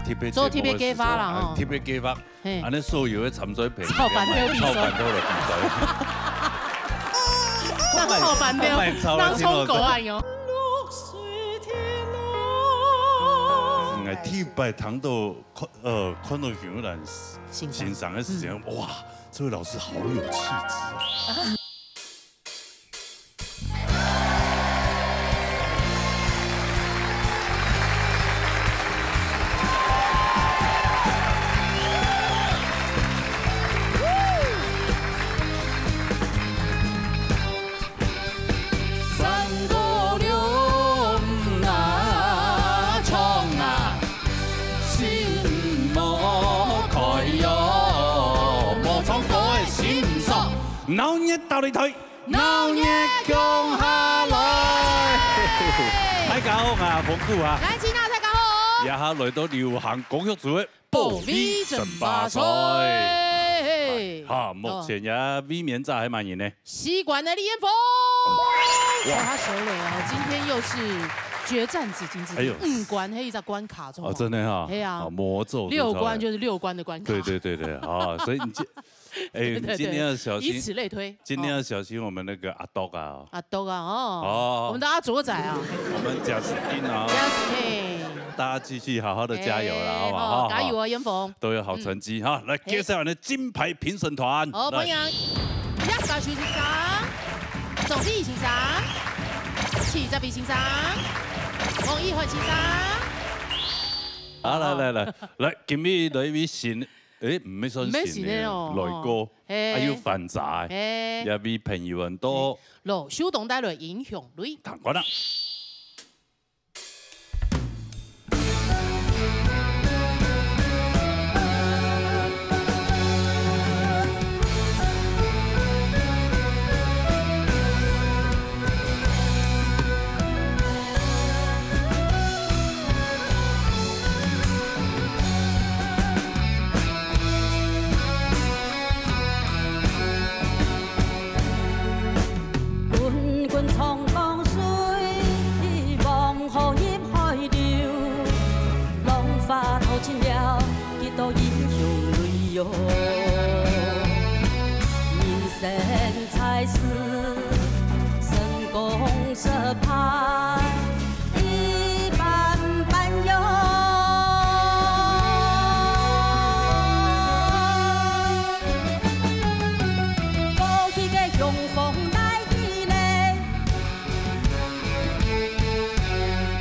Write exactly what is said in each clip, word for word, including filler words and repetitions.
特別做特別計畫啦，節目的時候，吼。啊，特別計畫，嘿。恁呢所有的參賽朋友，操煩惱比賽。操煩惱比賽。那操煩惱，賣操啊，那衝狗啊喲。應該第一擺聽到看，呃，看到熊雄先生。先生的時間，嗯。哇，這位老師好有氣質啊。 山歌了毋那唱啊，心莫開喲，無唱歌个心毋爽。鬧熱到底台，鬧熱降下來。大家好，𠊎阿峰哥啊。來，今仔大家好。這下來到流行歌曲組个 保衛爭霸賽。哈，目前這衛冕者係麼人呢？四冠个李彥峰。哇。手下手了啊，今天又是決戰紫金之地，哎喲。五冠，還有一隻關卡中。哦，真的哈。哎呀。哦，魔咒，六冠就是六冠的關卡。對，對，對，對，哦，所以你今，哎，對，對，你今天要小心，以此類推。今天要小心我們那個阿啄啊。阿啄啊，哦。哦。我們的阿啄仔啊。我們賈斯汀啊。賈斯汀。大家繼續好好地加油啦，哎，好不好？好，加油啊，彥峰。 都有好成績哈。來，介紹𠊎等个金牌評審團。好，來。歡迎葉教授先生、鍾志怡先生、徐澤斌先生、王一涵先生。好，來，來，來，來，今日來一位新，誒，毋係算新的，毋係新的哦，來過，嘿。還有反差的，嘿。也為朋友們都，嘿。老秀東帶來英雄淚。當然啦。 滾滾長江水，黃河入海流，浪花淘盡了幾多英雄淚喲。人生在世，成功失敗， 一般般喲。過去个雄風來去咧，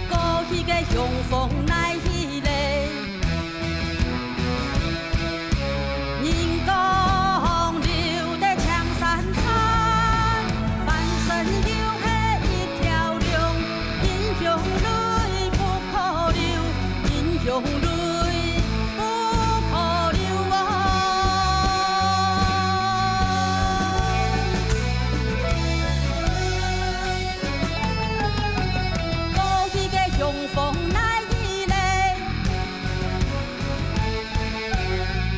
過去个雄風來去咧。 人講流得青山長，翻身又係一條龍，英雄淚不可流，英雄淚不可流哦。 過去个雄風來去咧，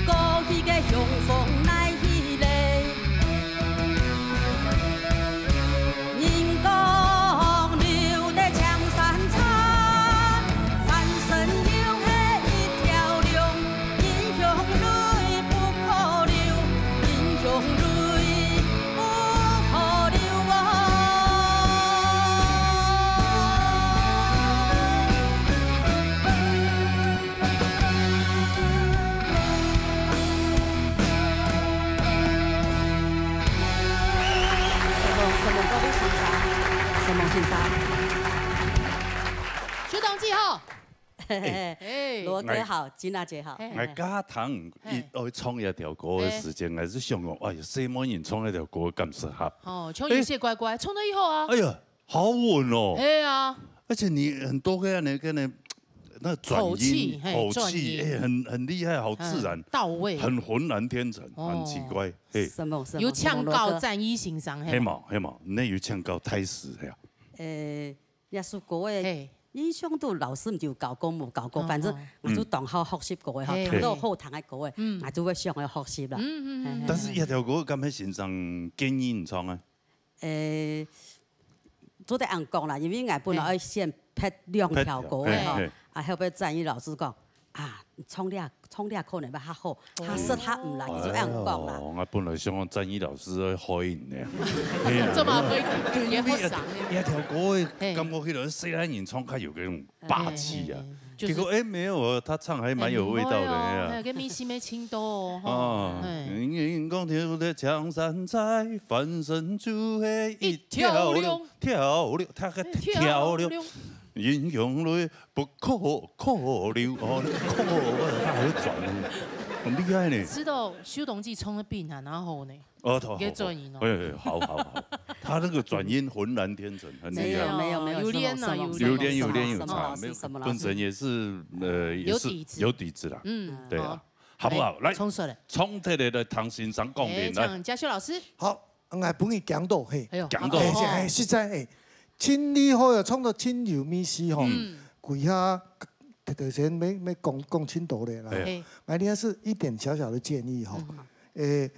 過去个雄風來去咧。人講流得青山長，翻身又係一條龍。 英雄淚不可流，英雄淚不可流哦。承蒙，承蒙各位先生，承蒙先生。收檔記吼。 哎，羅哥好，金娜姐好。哎。𠊎剛聽你愛唱這條歌个時間，哎。𠊎就想講，哎呀，細妹人唱這條歌敢適合？哦，像有些乖乖，唱得以後啊。哎呀，好穩哦。哎呀。而且你很多个那個呢，那轉音，口氣，嘿，口氣，轉音。哎，很，很厲害，好自然，嗯，到位。很渾然天成，哦。很奇怪，嘿。什麼，什麼，有請教詹一先生，嘿。嘿嘛，嘿嘛，那有請教大師，嘿啊。呃， 這首歌个，嘿。印象肚老師毋知有教過無教過，哦，反正哦。𠊎就當好學習歌个吼，嘿。聽到好聽个歌个，嗯。𠊎就會想要學習啦。嗯，嗯，嗯，嘿，嘿。但是這條歌敢係先生建議你唱啊？誒，做得恁講啦，因為𠊎本來愛先拍兩條歌个吼，拍兩，嘿，嘿。啊，後尾詹一老師講，啊，唱了，唱了可能會較好，較適合毋啦，佢就恁樣講啦。哎喲，我本來想講詹怡老師會回應呢。嘿啊，這麼會，也不爽呢。你，你條歌，嘿。感覺起來細漢人唱較有該種霸氣啊。嘿，嘿，嘿，就是結果，哎，沒有啊，他唱還蠻有味道的，嗯，哎呀。哎，跟明星沒情多哦，吼。啊，哎。人，人講跳得像山寨，翻身就係一條龍，一條龍。跳了，他个哎，跳了。跳了。 英雄淚不可，可流，哦，那个可，他還會轉呢，很厲害呢。知道修東記衝的病啊，然後呢？哦，好，好，也轉音哦。哎，哎，好，好，好。他那個轉音渾然天成，很厲害。沒有，沒有，沒有，有練啊，什麼，有練。有練，有練，有差，什麼老師，沒有，什麼老師？本身也是，呃，也是有底子。有底子啦。嗯，對啊。好。好不好？來，來，衝出來。衝出來的唐先生講哎，的，來。請嘉修老師。好， 𠊎分你講到，嘿。哎喲，講到。哎，哦。哎，實在，哎，真厲害哦，唱到真有味緒吼。嗯。幾下，頭先沒，沒講，講清楚的啦。哎。哎。𠊎這是一點小小的建議吼。嗯。哎，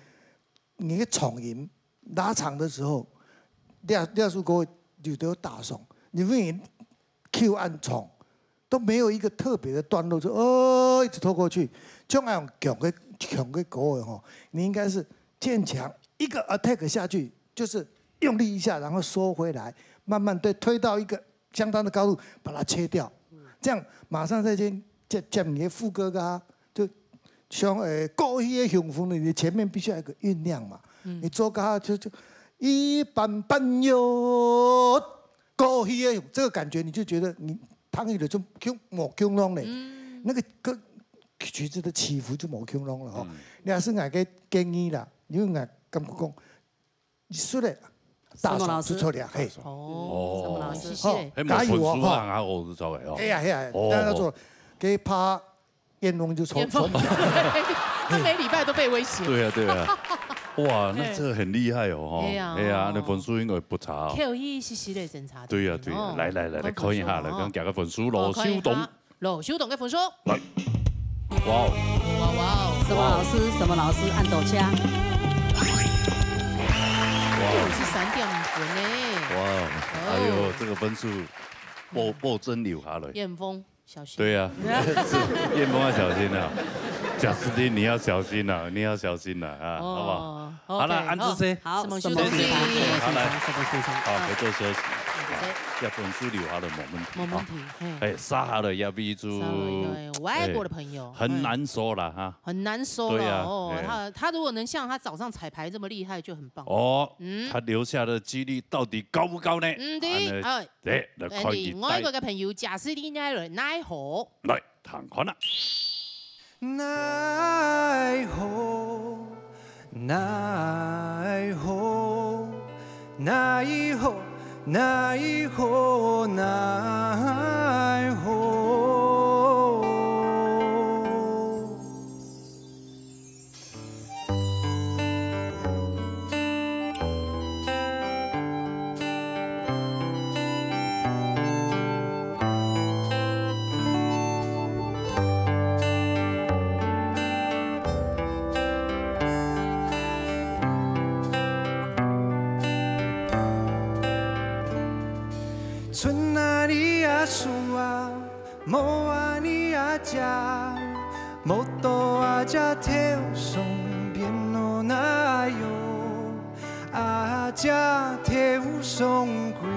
你的長音，拉長的時候，這，這首歌有得打爽，因為 Q 恁長，都沒有一個特別的段落，就，哦，一直拖過去。像那種強的，強的歌的吼，你應該是漸強一個 attack 下去，就是用力一下，然後收回來，慢慢對，推到一個相當的高度，把它切掉。這樣馬上再接，接，接你的副歌啊，就像，呃，過去的雄風，你的前面必須要有個醞釀嘛。嗯。你做个就，就一般般喲， 過去的這個感覺，你就覺得你聽起來就無共樣咧。嗯。那個，個曲子的起伏就無共樣了吼。嗯。你還是𠊎个建議啦，因為𠊎感覺講，你說的，大手就出了，嘿。哦，哦。什麼老師？謝謝。好，哎，加油哦，莫分手啊，哈。啊，我是稍微哦。哎呀，哎呀，哦，大家做，哦。給他 燕峰就抽，燕峰，抽。他每禮拜都被威脅。對啊，對啊。哇，那這個很厲害哦，吼。哎呀。哎呀，那分數應該不差哦。Q一是系列審查的。對呀，對呀，哦，來，來，來，來看一下，來，哦。看加個分數，哦，羅修東。看一下，羅修東个分數。來。哇哦。哇，哇哦。什麼老師？什麼老師？按斗槍。哇哦。又是三點五分呢。哇哦，哎喲，哦。這個分數，莫，莫真留下來。燕峰。 小心。對呀，是，燕峰要小心啊，賈斯汀你要小心啊，你要小心啊，啊，好不好？哦，好了，OK，安志姐，好，好，什麼休息？什麼休息？好，來，什麼休息？好，合作休息。好，這分數留下來，無問題，無問題，啊。嘿。哎，殺下來也比出，殺下來，對，外國的朋友，哎，很難說了哈。很難說了，對呀，哦，哎。他，他如果能像他早上彩排這麼厲害，就很棒。哦，嗯。他留下的機率到底高不高呢？嗯，對，啊，那哎。 來，來看佢。另外一個个朋友，假使你來，來好。來，聽看啊。春啊，你啊，樹啊， 無啊你啊姐，無到啊姐頭上變老哪喲，啊姐頭上桂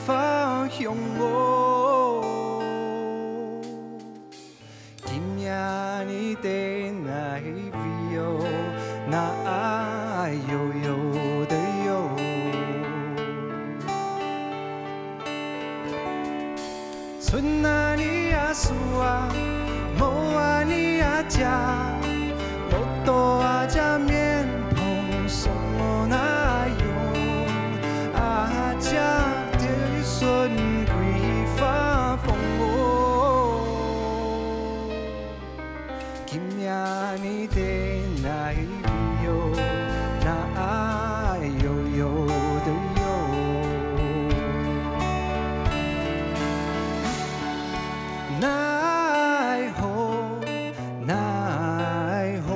花香哦。今夜你在哪位哦？哪喲喲的喲。 春啊你啊樹啊，無啊你啊姐，無到啊姐面孔送我哪喲，啊姐，這一陣桂花風哦。 今夜你在哪位喲？哪喲喲的喲。哪喲，哪喲，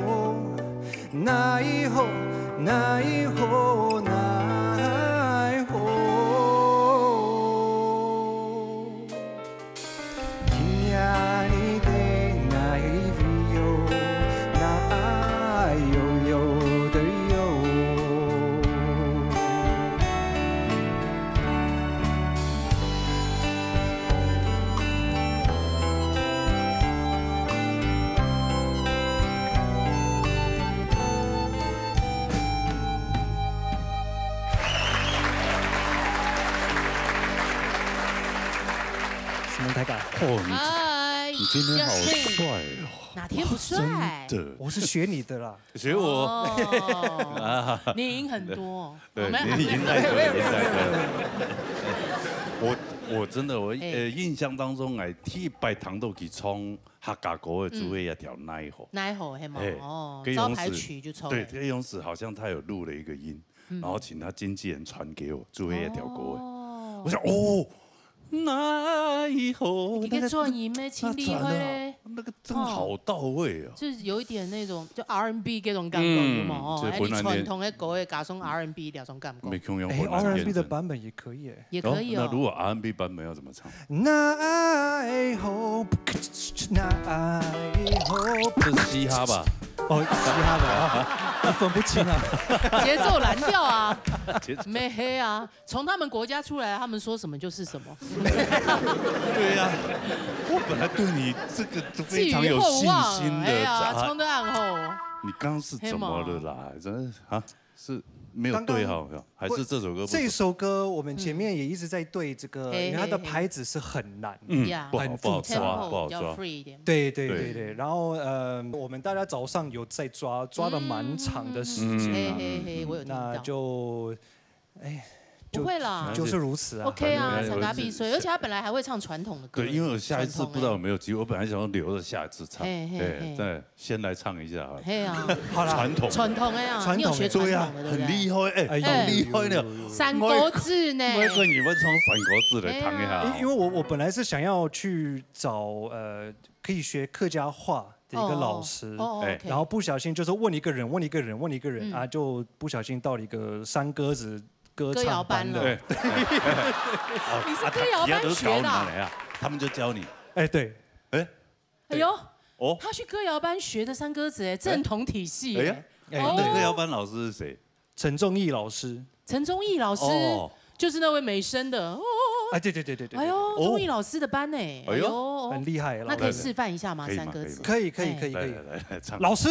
哪你们太敢。哦，你哎，你今天好 Justin，帅哦！哪天不帅？真的，我是学你的啦。学我。哦，你赢很多。对，我们你已经太多了，你太多了。我我真的我哎呃印象当中哎，第一擺聽到佢唱客家歌个主要一條那一號。哪一吼，嘿嘛哎，哦，跟招牌勇士曲就抽对，了。跟勇士好像他有录了一个音，然后请他经纪人传给我，主要一条歌。哦我想哦，那一號，你个转音咩，真厉害嘞！那个真好到位啊！就是有一点那种，就 R and B 那种感觉，嗯有冇？哦，这本来哎，你传统的歌也加上 R and B 那种感觉，没空用哎，R and B 的版本也可以哎。也可以哦。那如果 R and B 版本要怎么唱？那爱吼，那爱吼，这是嘻哈吧？哦，嘻哈的啊，我分不清啊。节奏蓝调啊，节奏没黑啊，从他们国家出来，他们说什么就是什么。对呀，我本来对你这个非常有信心的，寄予厚望哎呀，啊冲得很厚。你刚刚是怎么了啦？真的是啊，是没有对好，还是这首歌不这首歌我们前面也一直在对这个，嘿因为它的拍子是很难。嗯呀不好不好抓 tempo 不好抓比较free 一点。对对对对对对，然后呃，我们大家早上有在抓，抓了蛮长的时间，嘿嘿嘿，我有听到。那就哎，不会啦就是如此啊。OK 啊，反正参加必说，有而且他本来还会唱传统的歌。对，因为我下一次传统不知道有没有机会，我本来想要留着下一次唱，嘿嘿嘿哎，再先来唱一下好了。嘿啊，传统传统的呀，传统你有学传统的，对不对？对呀，很厉害哎，哎很厉害呢。有有有有山歌子呢？我跟你们唱山歌子来唱一下哦。哎因因为我我本来是想要去找呃可以学客家话的一个老师，哦，OK 然后不小心就是问一个人，问一个人，问一个人嗯啊，就不小心到了一个山歌子歌歌谣唱班班了的。对，你是歌谣班学的啊？啊，他们就教你。哎，对，哎呦，哦，他去歌谣班学的山歌子，哎，正统体系，哎呀哎，哎哦那歌谣班老师是谁？陈仲义老师，陈忠义老师，哦，就是那位美声的，哦，哎，对对对对对，哎呦，对忠义老师的班呢，哎呦呦，很厉害，那可以老师示范一下吗？可以吗山歌子，可以可以可以哎可以，来来来来唱。老师，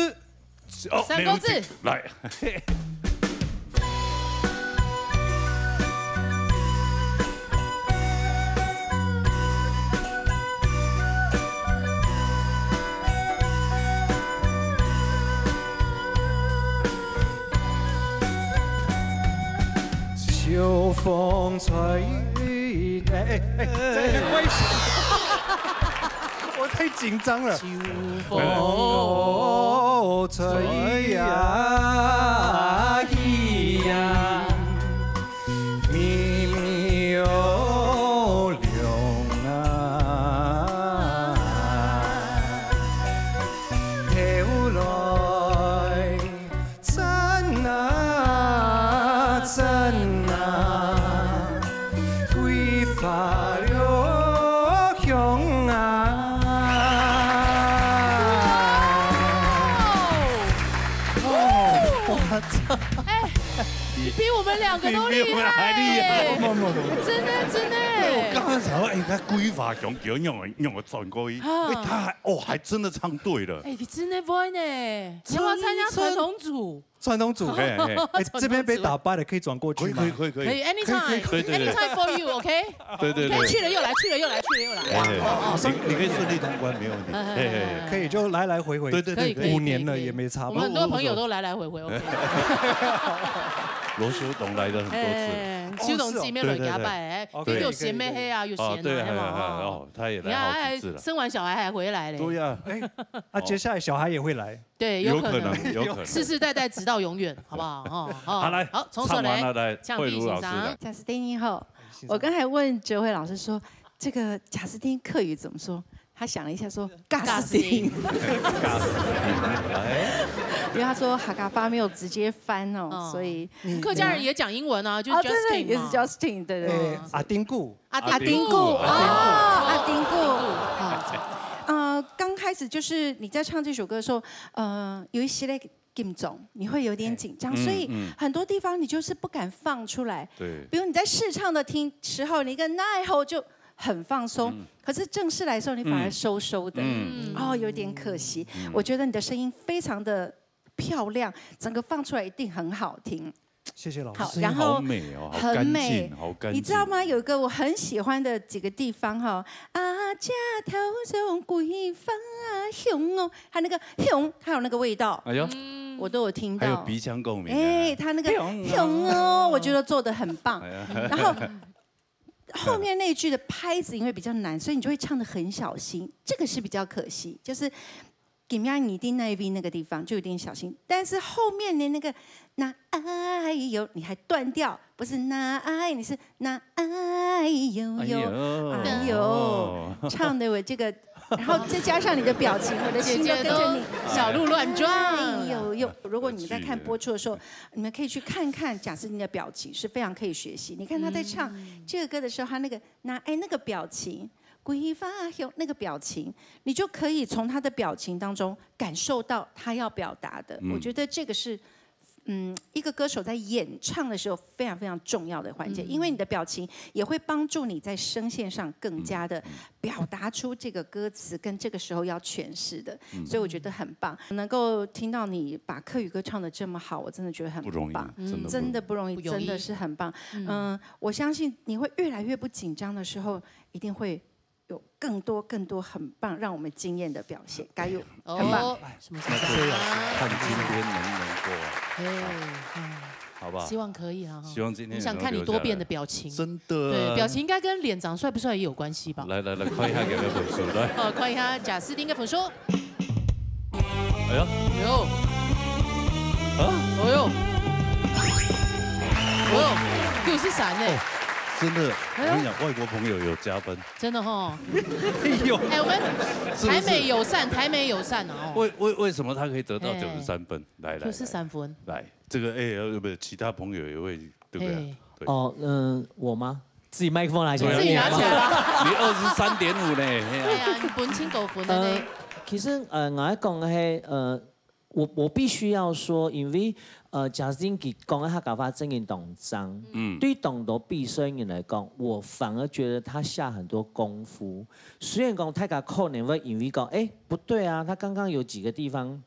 哦，山歌子没问题来。秋风吹，哎哎哎，这个关系，我太紧张了。秋风吹呀，去呀，微微风凉啊，飘来。 真啊真啊，桂花留香啊。哎，你比我们两个都厉比我们还厉害害，不不不不，真的真的。我刚刚想说，哎，他桂花香给我用了用了转过音，啊哎，他还哦还真的唱对了。哎，你真的会呢，你要不要参加传统组？传统组，嘿嘿，哎，这边被打败了，可以转过去吗？可以可以可以可以，可以，anytime，对对对 anytime for you，OK？对对对可以，去了又来，去了又来，去了又来。哎，你你可以顺利通关，没有问题。哎可以就来来回回，可以可以，五年了可以也没差吧我们很多朋友都来来回回，OK。罗修董来了很多次。哎，修董姊妹落加拜，哎，哦是哦有贤妹黑啊，有贤啊，哦，对，有没有？还有还有哦，他也你看，来好还几次了。生完小孩还回来嘞，对呀，哎，啊，接下来小孩也会来，对，有可能能有可能。世世代代直到永远，好不好？哦，哦好来，好，从手唱完了来，强慧茹老师来力欣赏。贾斯汀你好，我刚才问哲慧老师说，这个贾斯汀客语怎么说？他想了一下说，尬斯汀，因为他说哈嘎发没有直接翻哦，哦所以客家人也讲英文啊，就是啊，对对， Justin 也是嘛。 Justin，对对对哎，，阿丁固，阿阿丁固丁固啊，啊阿丁固，好，呃，刚开始就是你在唱这首歌的时候，呃，有一些咧紧张，你会有点紧张，嗯所以嗯很多地方你就是不敢放出来。对，比如你在试唱的听时候，你跟那吼就很放松，可是正式来的时候你反而收收的，嗯哦，有点可惜。我觉得你的声音非常的漂亮，整个放出来一定很好听。谢谢老师。好，声音好美哦，好干净，很美。好干净。你知道吗？有一个我很喜欢的几个地方哈，啊，遮头上桂花香哦，它那个香，它有那个味道，哎呦，我都有听到。还有鼻腔共鸣啊。哎，它那个香哦，香哦，我觉得做得很棒。哎呀。然后后面那句的拍子因为比较难，所以你就会唱得很小心，这个是比较可惜，就是。 今天你定那一位那个地方就有点小心，但是后面的那个那哎呦，你还断掉，不是那哎，你是那哎呦呦，哎呦哎呦，哦唱的我这个，然后再加上你的表情，我的心都跟着你。姐姐都小鹿乱撞。哎呦呦，如果你们在看播出的时候，你们可以去看看贾斯汀的表情，是非常可以学习。你看他在唱这个歌的时候，他那个那哎那个表情，桂花香那个表情，你就可以从他的表情当中感受到他要表达的。我觉得这个是，嗯，一个歌手在演唱的时候非常非常重要的环节，因为你的表情也会帮助你在声线上更加的表达出这个歌词跟这个时候要诠释的。所以我觉得很棒，能够听到你把客语歌唱得这么好，我真的觉得很棒，不容易，真的不容易。真的不容易，真的是很棒。嗯，我相信你会越来越不紧张的时候，一定会有更多更多很棒，让我们惊艳的表现，加油！很棒。哦，什么事情啊？看今天能不能过啊，哎，嗯，好不好？希望可以啊，哈。希望今天你想看你多变的表情，能够留下来。真的啊。对，表情应该跟脸长帅不帅也有关系吧？来来来，看一下给个分数，来。哦，看一下贾斯汀的分数。哎呀，哎呦，啊，哎呦，哎呦，六十三呢。哦，真的，哎呦，我跟你讲，外国朋友有加分。 真的吼。有。哎，我们是不是？台美友善，台美友善哦。为为为什么他可以得到九十三分？来来来，九十三分。来，这个哎，呃，不，其他朋友也会，对不对？哎。对。哦，嗯，我吗？自己麦克风拿起来。自己拿起来吧。你二十三点五呢？哎呀，你本身高分的呢。呃，其实呃，我讲个嘿，呃， 我我必须要说，因为呃，贾斯汀佢講个客家話真个當正，嗯，對當多比賽人來講，我反而覺得他下很多功夫。雖然講大家可能會因為講，哎，不對啊，他剛剛有幾個地方，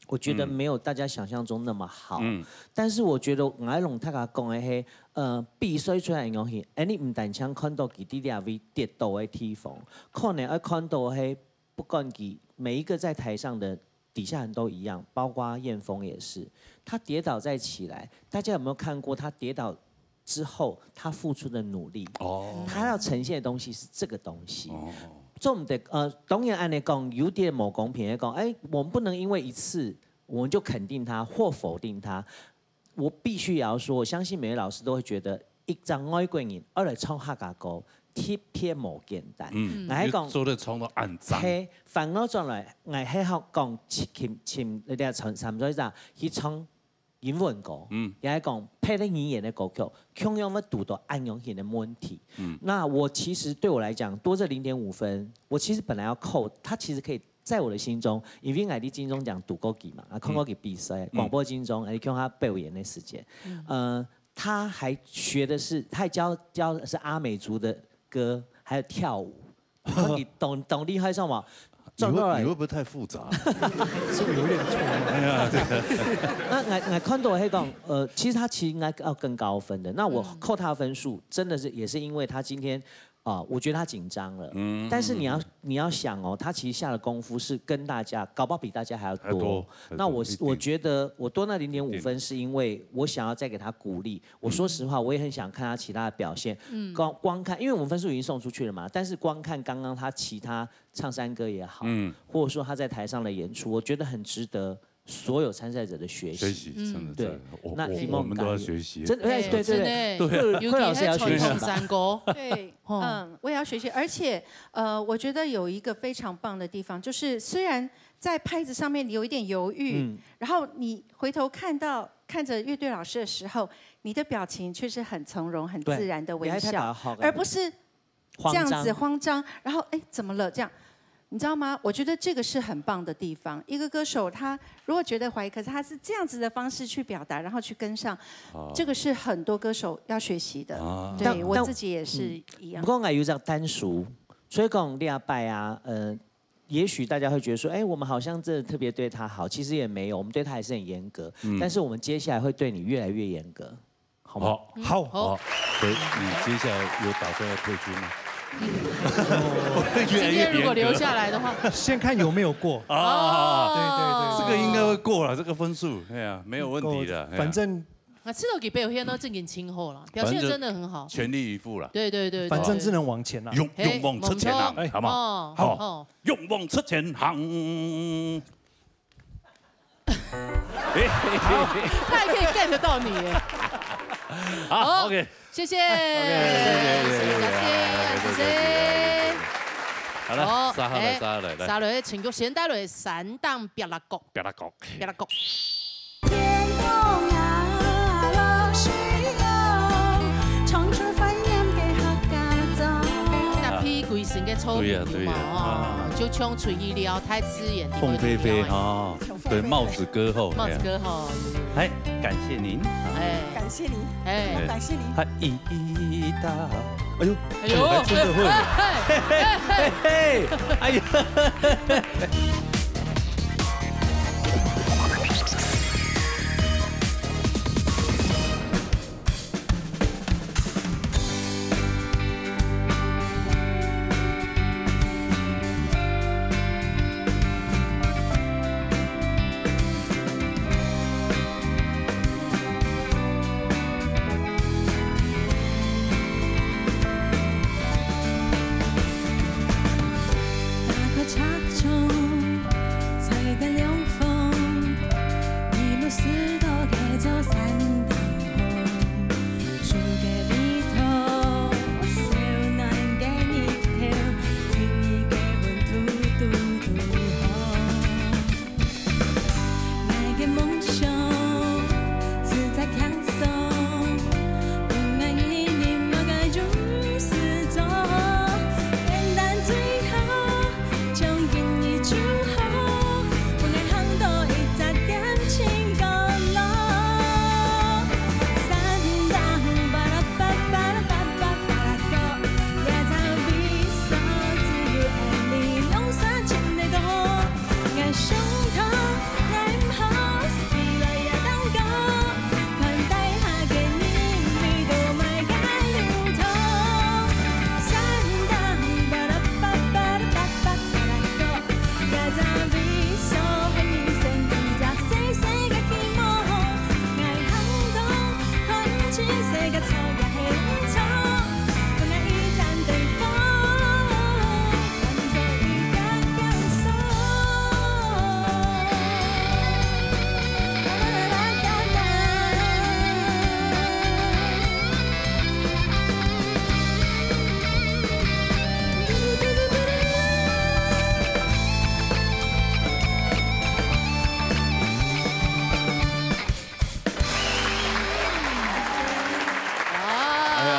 我覺得沒有大家想象中那麼好，嗯，但是我覺得𠊎摎大家講个係，呃，比賽出來个東西，哎，你毋單淨看到佢在這位跌倒个地方，可能愛看到个係，不管佢每一個在台上的 底下人都一樣，包括燕峰也是，他跌倒再起來，大家有沒有看過他跌倒之後他付出的努力？哦，他要呈現的東西是這個東西。哦，重點呃，當然恁樣講有點無公平的講，哎，我們不能因為一次我們就肯定他或否定他。 我必須也要說，我相信每位老師都會覺得，一隻外國人愛來唱客家歌，特別無簡單。嗯，𠊎係講，你做得唱到恁正。係，反而轉來，𠊎係好講，尋尋尋，人家參參賽者去唱英文歌，嗯，也係講別个語言个歌曲，共樣會堵到恁樣形个問題。嗯，那我其實對我來講，多這零點五分，我其實本來要扣，他其實可以 在我的心中，因為𠊎在金鐘獎堵過佢嘛，啊，看過佢比賽，廣播金鐘，哎，看他表演的時間，呃，他還學的是，他還教教的是阿美族的歌，還有跳舞，然後你懂懂厲害上嘛？撞到了。你會你會不會太複雜了？是不是有點錯？那𠊎𠊎看到係講，呃，其實他其實應該要更高分的。那我扣他分數，真的是也是因為他今天 啊，我覺得他緊張了。嗯，但是你要，嗯，嗯。你要想哦，他其實下的功夫是跟大家，搞不好比大家還要多。還多，那我，還多，一定。我覺得我多那零點五分，一定。是因為我想要再給他鼓勵。我說實話，嗯。我也很想看他其他的表現。嗯。光，光看，因為我們分數已經送出去了嘛，但是光看剛剛他其他唱山歌也好，嗯。或者說他在台上的演出，我覺得很值得 所有參賽者的學習。學習，嗯。真的，對，真的，我，那希望我，我們都要學習。真的，哎，對，對，對。真的，對啊。尤其係傳統山歌。對，吼。嗯，我也要學習，而且，呃，我覺得有一個非常棒的地方，就是雖然在拍子上面你有一點猶豫，嗯。然後你回頭看到，看著樂隊老師的時候，你的表情卻是很從容、很自然的微笑，對，你還太搞好了。而不是 這樣子慌張。慌張，然後，哎，怎麼了？這樣，你知道嗎？我覺得這個是很棒的地方。一個歌手他如果覺得懷疑，可是他是這樣子的方式去表達，然後去跟上，哦。這個是很多歌手要學習的。啊。對，但，我自己也是一樣。但，嗯，不過𠊎有一隻單數，所以講這擺啊，呃，也许大家会觉得说，哎，我们好像真的特别对他好，其实也没有，我们对他还是很严格，嗯。但是我们接下来会对你越来越严格，好吗？好。好。好。所以你接下来有打算要退出吗？今天如果留下来的话，先看有没有过。啊，哦。对，对，对。这个应该会过了，这个分数，哎呀，没有问题的，哎呀。反正啊，赤道给表现到正经今后了，表现真的很好。反正全力以赴了。对，对，对，对。反正只能往前了。勇，嘿，勇往直前啊，猛冲。好不好？哦，好。哦。勇往直前行。他还可以 get 到你耶。好，好，OK。谢谢，OK，谢谢，谢谢，谢谢，谢谢。好了，好，沙好了，哎，沙好了，来。沙了，陈菊先带来三档别拉角，别拉角，别拉角。天空啊，落水哦，唱出懷念的客家庄。搭配歸身个草原有無？對呀，對呀，哦，啊。就像出去了，大自然地方一樣。凤飞飞哈。 对，帽子歌后，帽子歌后，哎，感谢您。哎，感谢你，哎，感谢你。嗨，一打，哎呦，哎呦，哎，真的会，哎，哎，哎，哎，哎，哎，哎呀。哎呀，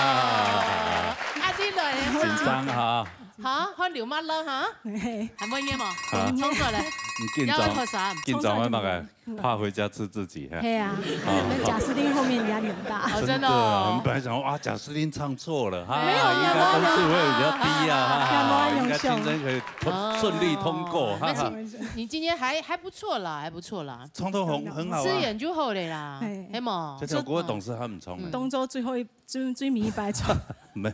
啊，你來了哈。緊張哈。哈，換劉曼樂哈。嘿。還沒念嗎？啊。衝出來。你緊張，要喝啥？緊張要麼个？衝出來就沒有。怕回家吃自己，哈。嘿啊，啊。那賈斯汀後面壓力很大。哦，真的哦。真的，我們本來想說，啊，賈斯汀唱錯了，哈，沒有，應該分數會比較低啊，沒有，沒有，哈，沒有，應該競爭可以通，哦。順利通過，哈哈。那你，你今天還，還不錯啦，還不錯啦。唱到很，很好啊。自然就好了啦，嘿。係無？這條歌董事還很聰明。嗯。當作最後一，最，最尾一擺唱。沒。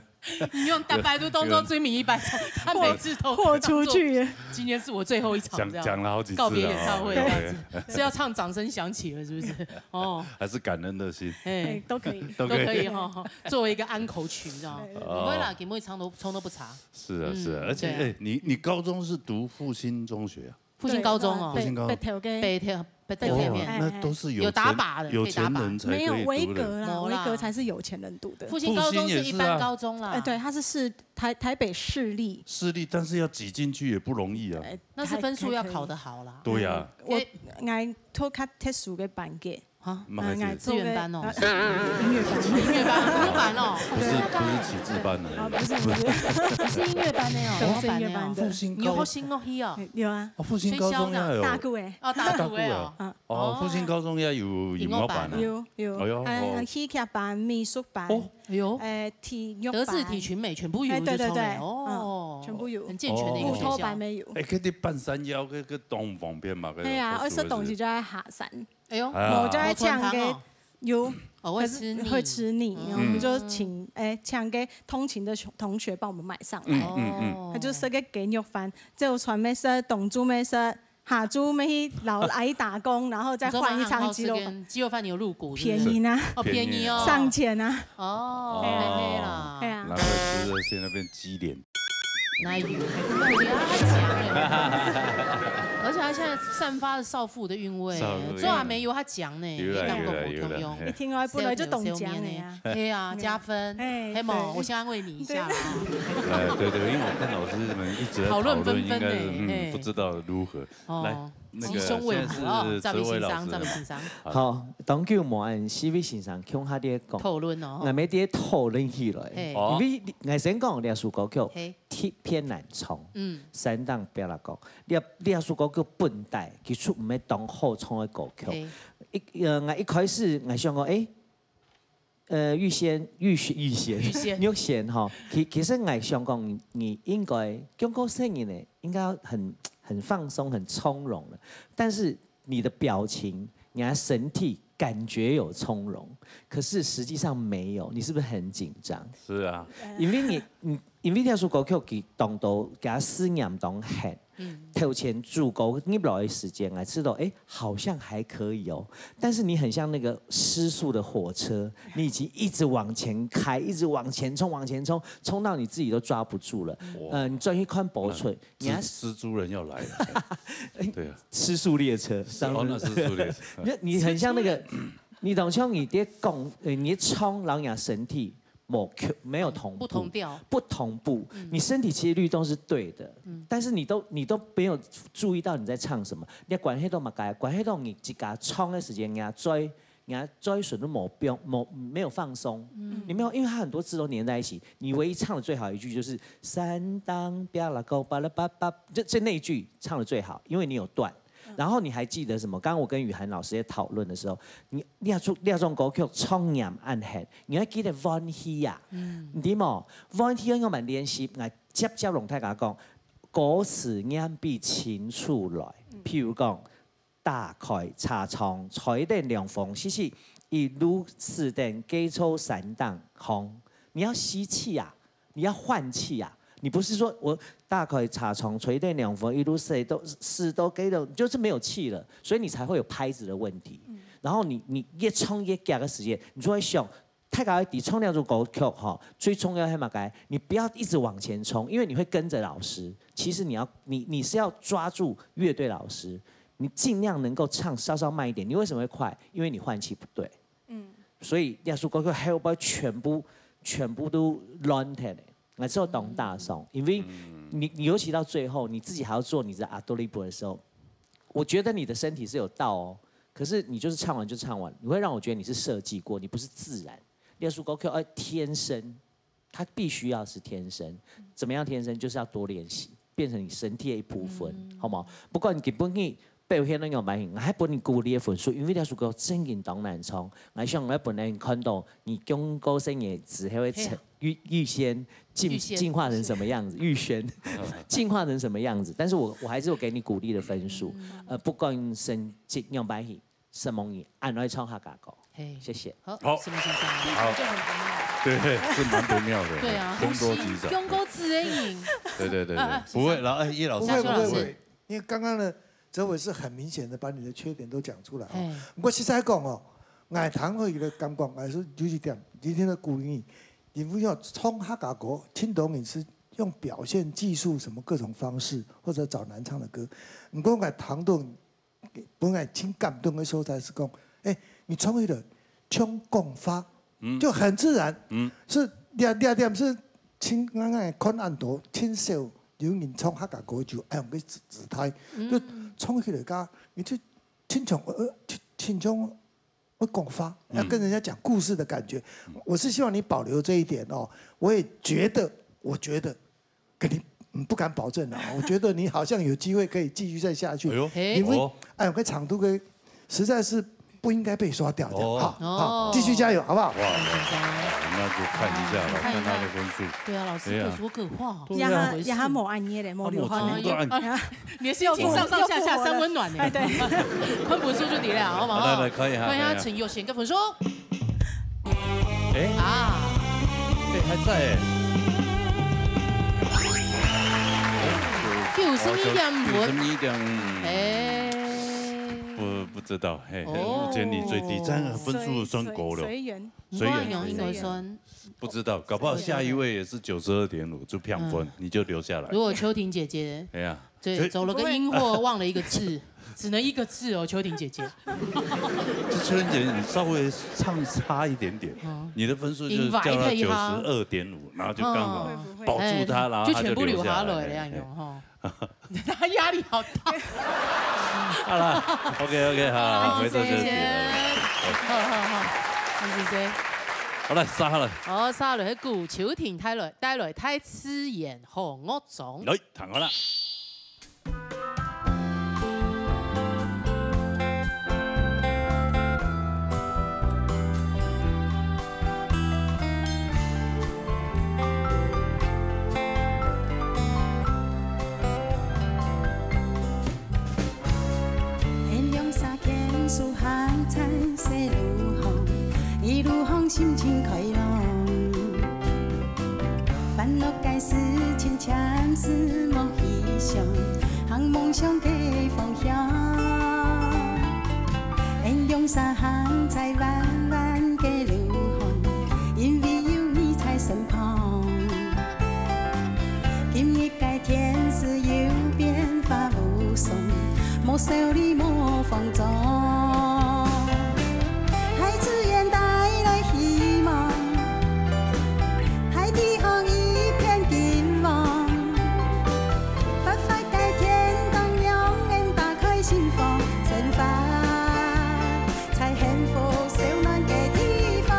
你用大白都當作最尾一擺唱，他每次都豁，豁出去。今天是我最後一場，講，這樣。講了好幾次了啊，告別演唱會這樣子，對，對，對。是要唱掌聲響起了，是不是？哦。還是感恩的心。哎。哎，都可以。都可以。都可以哈，作為一個安可曲，這樣。對。哦。不會啦，給妹唱都，唱都不差。是啊，是啊，嗯，而且，對啊。哎，你，你高中是讀復興中學啊？ 復興高中哦。對，復興高中。北，北投个。北投，北投前面。哦，那都是有錢，有打靶的，有錢人才可以讀的。可以打靶。沒有，維格啦，沒啦。維格才是有錢人讀的。復興高中是一般高中啦。復興也是啊。哎，對，它是市，台，台北市立。市立，但是要擠進去也不容易啊。哎，那是分數要考得好啦。對呀。我，哎。𠊎讀較特殊个班級。 啊，麼个係？資源班哦。啊，音樂班。音樂班，音樂班哦。不是，不是啟智班的。啊，不是，不是。你是音樂班的哦，對，我是音樂班的。音樂班的。復興高，你有學新樂器哦？有啊。哦，復興高中也有。打鼓誒。哦，打鼓誒哦。打鼓誒。啊。哦，復興高中也有音樂班啊。音樂班。有，有。哎喲，哎，哦。戲劇班、美術班。哦。哎喲。哎，體育班。德智體群美全部有就對了。哎，對，對，對。哦。嗯。全部有。很健全的一个学校。哦。乌托邦也有。哎，可以半山腰，可以，可以当方便嘛，可以。对啊，好，而且东西就在下山。哎呦，哎呀。我就在抢个，有，哦，会吃你。可是会吃你，嗯。我们就请，哎，抢给通勤的同学帮我们买上来。嗯，嗯，嗯。哦。他就食个雞肉饭，朝餐乜食，中晝乜食，下晝乜去老阿姨打工，然后再换一张鸡肉饭。你说马上好吃跟鸡肉饭有入股，是不是？便宜呢。哦，便宜哦。便宜。上千啊。哦，哦。嘿啦。对啊。难怪吃热线那边鸡脸。哪有？哪有啊？他讲了。而且他现在散发着少妇的韵味，少妇的韵味。做阿妹有他讲呢，有啦，你看过有啦，有啦，普通用。嘿。一听到本来就懂讲的呀。对啊，加分。哎，黑毛，对。我先安慰你一下啦。对。哎，对，对，因为我看老师们一直在讨论讨论，纷纷呢，应该是，嗯，哎。不知道如何。哦，来，那个鸡胸未来哦，现在是哲伟老师。赵明先生，赵明先生。好。好，当久无恁四位先生共下咧讲，讨论哦。俺们咧讨论起来，嘿。哦。因为你，俺先讲这首歌曲，嘿。特别难唱，嗯。山顶壁拉高，这，这首歌曲本来其实毋系当好唱的歌曲。嘿。一，呃，俺一开始俺想讲，诶，呃，玉仙，玉仙，玉仙，玉仙。玉仙哈，其，其实我想讲，你应该，中高生人呢，应该很，很放松、很从容的。但是你的表情，你的神态感觉有从容，可是实际上没有，你是不是很紧张？是啊。因为你，你，因为那首歌曲佢当到，给他思念当很，嗯。头前主角入来的时间，我知道，哎，好像还可以哦。但是你很像那个失速的火车，你已经一直往前开，一直往前冲，往前冲，冲到你自己都抓不住了。哇。呃，你转去看博吹，你还蜘，蜘蛛人要来了。对啊。失速列车，哦，那失速列车。你，你很像那个，你懂，像你在讲，呃，你在冲，然后你的身体 没有，没有同步，不同调。不同步，嗯。你身体其实律动是对的，嗯。但是你都，你都没有注意到你在唱什么。你关系到嘛该，关系到你自家唱的时间，人家嘴，人家嘴唇都没放，没，没有放松。嗯。你没有，因为它很多字都连在一起，你唯一唱的最好一句就是三当巴拉高巴拉巴巴，就，就那一句唱的最好，因为你有断。 然后你还记得什么？刚刚我跟雨涵老师在讨论的时候，你，你要出，你要唱歌曲唱念恁很，你要记得温习啊，嗯。你知无？温习要慢慢练习，来接接龙太甲讲，歌词念比清楚来。嗯。譬如讲，打开车窗，吹点凉风，嘻嘻，一路是等给抽三档空。你要吸气啊， 你要换气啊！你不是说我打开车窗吹点凉风，一路塞都，塞都给了，就是没有气了，所以你才会有拍子的问题。嗯。然后你，你越唱越急的时间，你就会想，大家在唱那首歌曲哈，最重要是嘛该，你不要一直往前冲，因为你会跟着老师。其实你要，你，你是要抓住乐队老师，你尽量能够唱稍稍慢一点。你为什么会快？因为你换气不对。 嗯。所以耶稣哥哥还有不要全部，全部都乱掉的，那时候当大伤，因为你，你尤其到最后，你自己还要做你的阿多利波的时候，我觉得你的身体是有到哦，可是你就是唱完就唱完，你会让我觉得你是设计过，你不是自然。耶稣哥哥，哎，天生，他必须要是天生，怎么样天生，就是要多练习。 变成你身体的一部分，嗯。好吗？不管你今晡日表现到仰般，我还分你鼓励的分数，因为这首歌真正当难唱。我想我本来看到你中高生也只会成，嘿啊。预，预先进，预先。进化成什么样子，预先，进化成什么样子，但是我，我还是有给你鼓励的分数。嗯。呃，不管成绩仰般，承蒙你，俺来唱客家歌。嘿。谢谢。好，好。什么先生？好。就很不妙。对，是蛮不妙的，对啊，凶多吉少。呼吸，凶多吉少。对，对，对，对，啊，啊，不会，然后，哎，叶老师。不会，不会，不会，因为刚刚呢，哲伟是很明显的把你的缺点都讲出来哦。嘿。不过实在讲哦，我听了一个感觉，我说有一点，今天的鼓励，你不要唱客家歌，听懂你是用表现技术什么各种方式，或者找难唱的歌。不过我听懂 本来真感动的所在是讲，哎，你唱起来像讲话，嗯。就很自然，嗯。是，这，这点是真，俺，俺看恁多，真少有人唱客家歌就恁样个姿，姿态，嗯。就唱起来个，你就亲像，呃，亲，亲像会讲话，要跟人家讲故事的感觉。嗯。我是希望你保留这一点哦，我也觉得，我觉得 肯定，嗯，不敢保证啊。我觉得你好像有机会可以继续再下去。哎呦。嘿。因为，哦。哎，有个长度个，实在是不应该被刷掉，这样，哦。哈，哦。哈，继续加油，好不好？哇，哇，哇，那就看一下了，看一下。看他的分数。对啊，老师，哎呀。各说各话，对啊。怎么回事？也还，也还无按呢咧，无流汗咧。他没有按。啊，你的心情上上下下三温暖呢。哎，对。分数就对了，好不好？好，来，来，看一下，看一下，看一下。陈佑贤个分数。哎。啊。哎，还在哎。九十二点五分。九十二点五。哎。不，不知道，嘿，嘿，哦。目前你最低，这样分数算高了。随，随，随缘。随缘。应该算。不知道，搞不好下一位也是九十二点五，就平分，嗯。你就留下来。如果秋婷姐姐，哎呀，对，所以走了个音或忘了一个字，只能一个字哦，秋婷姐姐。就秋婷姐，你稍微唱差一点点，哦。你的分数就是掉到九十二点五，然后就刚好哦。保住他，哎，然后他就留下来。就全部留下来了，哎，哎。这样有哈。 他压力好大。好了，OK，OK，好，好，回头就谢谢。好，好，好，谢谢。好，来，杀好了。好，杀了，係古秋婷帶來，帶來大自然好樂章。來，聽好了。 天亮三更，手還在細路項，一路項心情開朗。煩惱个事情暫時莫去想，向夢想个方向。天亮三還在彎彎个路項，因為有你在身旁。今日 个天時有變化無常，莫愁慮莫慌張。大自然帶來希望，大地項一片金黃。發發个天當，讓𠊎打開心房，生活 在幸福燒暖个地方，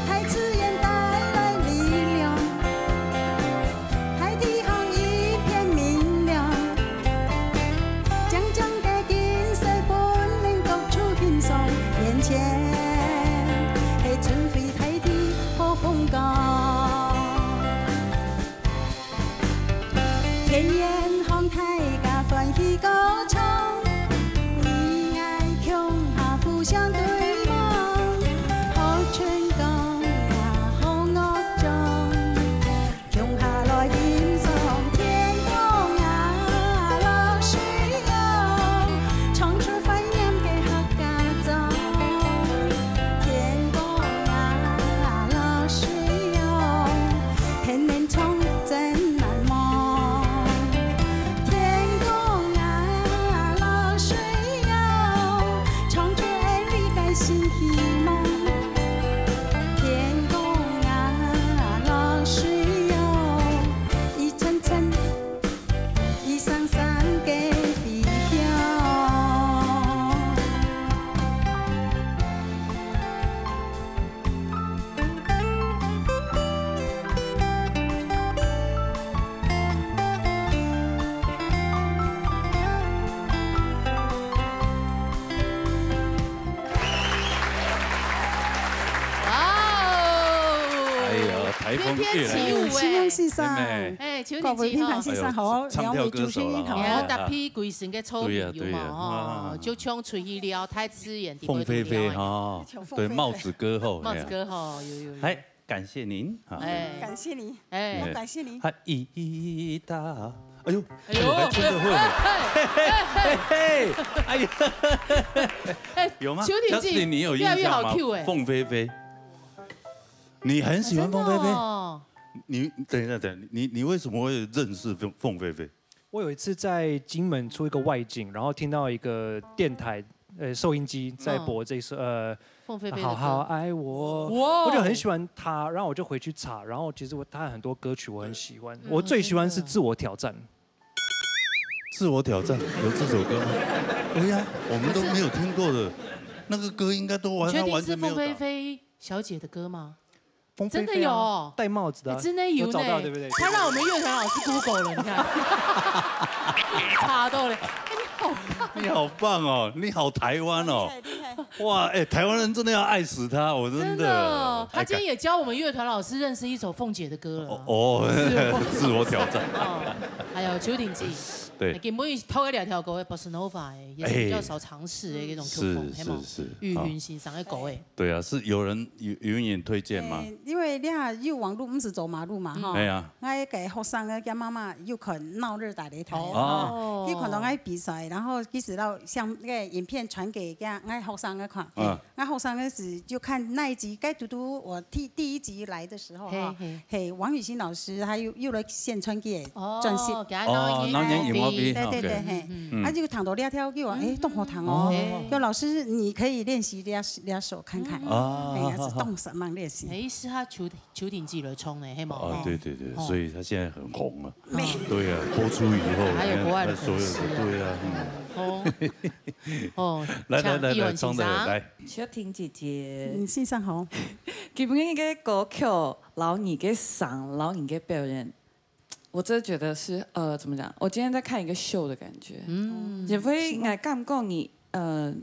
大自然帶來力量，大地項一片明亮。靚靚个景色分𠊎獨處欣賞，眼前係春回大地好風光。 天然項大家歡喜歌唱，你𠊎共下互相對望，好春光啊，好樂章，共下來欣賞天光啊，落水哦，唱出懷念个客家庄。天光啊，落水哦， 天然唱真難忘。天光啊，落水哦，唱出𠊎俚个新希望。天光啊，落水哦，一層層，一層層个飛翔。 哇哦！哎呀，台風越來越，天天起舞哎。新娘先生，妹妹。哎，秋婷姐哈。各位評判先生好，哎呦，唱跳歌手了哈。兩位主持人好。哎呀，搭配規身个草莓有嘛哈，對呀，對呀，啊。就像出去了，大自然的風飛飛哈，對，帽子歌后，帽子歌后，有，有，有。哎，感謝您，哈。哎。感謝你，哎。我感謝你。哈，一大，哎呦，哎呦，哎，真的會。哎，哎，哎，哎，哎，哎，哎，有嗎？秋婷姐，Justin，你有印象嗎？越來越好Q哎。凤飞飞。你很喜歡凤飞飞？啊，真的哦。你，等一下，等一下，你，你為什麼會認識鳳，鳳飞飞？我有一次在金門出一個外景，然後聽到一個電台，呃，收音機在播這首，嗯。呃，鳳飛飛的歌。好好愛我，哇哦。我就很喜歡她，然後我就回去查，然後其實我，她很多歌曲我很喜歡，嗯，我最喜歡是自我挑戰。真的。自我挑戰，有這首歌嗎？對呀，我們都沒有聽過的，那個歌應該都完，你確定是鳳飛飛小姐的歌嗎？她完全沒有打。 鳳飛飛啊，真的有哦。戴帽子的啊，哎，真的有呢。有找到，對不對？他讓我們樂團老師Google了，你看。查到了。哎，你你好棒哦，你好台湾哦。厉害，厉害。哇，哎，台湾人真的要爱死他，我真的。真的哦，他今天也教我们乐团老师认识一首凤姐的歌了啊。哦，哦，自我挑战。哦，還有邱鼎基，對。今晡日透過這條歌的 Bossa Nova 的，也是比較少嘗試的一種曲風，哎，係無？是，是，是。玉雲欣賞的歌的。對啊，是有人有，有人推薦嗎？哎，因為你看，有網路毋使走馬路嘛，哈。哎呀。 𠊎个學生个厥媽媽有看鬧熱打擂台，哦。吼，佢看到𠊎比賽，然後佢就到將該个影片傳給厥𠊎學生个看。嗯。𠊎學生个時就看那一集，該嘟嘟我第，第一集來的時候哈，嘿，嘿。嘿，王雨欣老師他又，又來現場个哦，專輯。給他鬧一個哦，鬧一個M V。M V，對，對，對，OK。嘿。嗯。啊，就聽到這條，叫我，哎，當好聽哦。哦。叫老師，你可以練習這，這首看看。哦。哎，也是當時忙練習。哎，是他求的 邱鼎基來唱呢，係無？哦，對，對，對，哦。所以他現在很紅啊。沒。對啊，播出以後，還有國外的粉絲啊。你看他所有的，對啊，嗯。哦。哦，來，來，來，來，請議員先生。唱的，來。秋婷姐姐。嗯，先生好。基本个歌曲，然後你个聲，然後你个表演，我真的覺得是，呃，怎麼講？我今天在看一個秀的感覺。嗯。因為我感覺你，呃，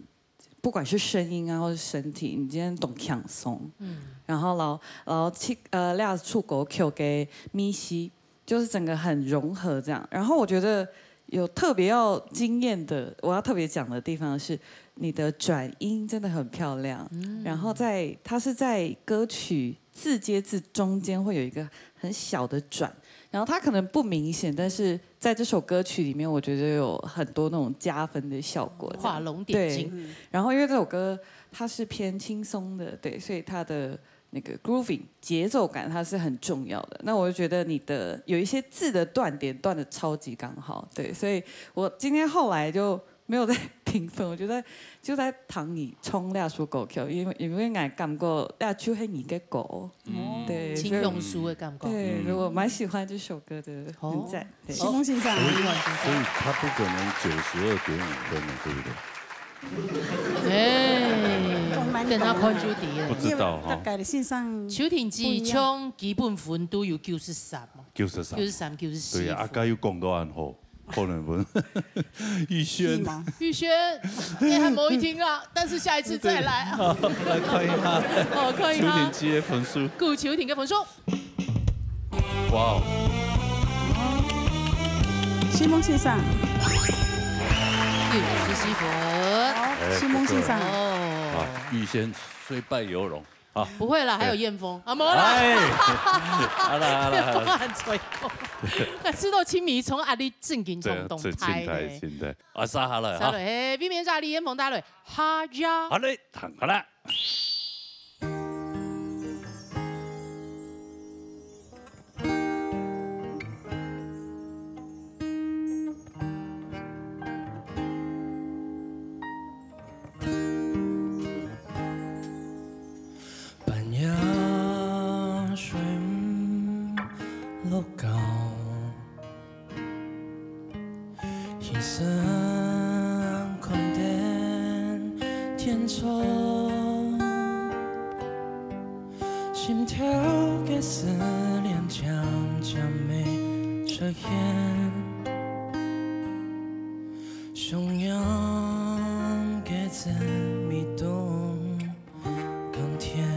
不管是聲音啊，或是身體，你今天當輕鬆。嗯。然後，然後，然後去，呃，這首歌曲个咪西，就是整個很融合這樣。然後我覺得有特別要驚豔的，我要特別講的地方是，你的轉音真的很漂亮。嗯。然後在，它是在歌曲字接字中間會有一個很小的轉，然後它可能不明顯，但是在這首歌曲裡面，我覺得有很多那種加分的效果，這樣。畫龍點睛。對，然後因為這首歌它是偏輕鬆的，對，所以它的那個 grooving 節奏感它是很重要的。那我就覺得你的有一些字的斷點斷得超級剛好，對，所以我今天後來就 沒有在評分，我覺得就在聽你唱這首歌曲，因為，因為𠊎感覺這就係你个歌。嗯。對，所以，清用書的感覺。對，嗯。所以我蠻喜歡這首歌的，哦。很讚，對。西蒙先生。所以，所以他不可能九十二點五分了，對不對？哎，等下看就知了。不知道哈。大概的先生秋婷之唱基本分都有九十三嘛。九十三。九十三、九十四分。對啊，啊，佢又講到恁好。 可能分。玉軒。是嗎？玉軒，你還無一聽啊，但是下一次再來啊。對。好，來看一下。哦，看一下。邱婷之个分數。顧秋婷个分數。哇哦。西蒙先生。九十四分。好，哎，西蒙先生。不錯。哦。啊，玉軒雖敗猶榮。 啊。不會啦，還有燕峰啊，無啦。哎，好啦，好啦，好啦。燕峰還吹過。那吃到青迷從阿里正經從東派呢。對，真，真派，真派。啊，殺下來哈。殺下來，嘿，避免炸裂，燕峰打落，哈呀。好嘞，躺好了。 半夜睡毋落覺，起身看等天光，心頭个思念漸漸會出現，想念个滋味當 甘甜。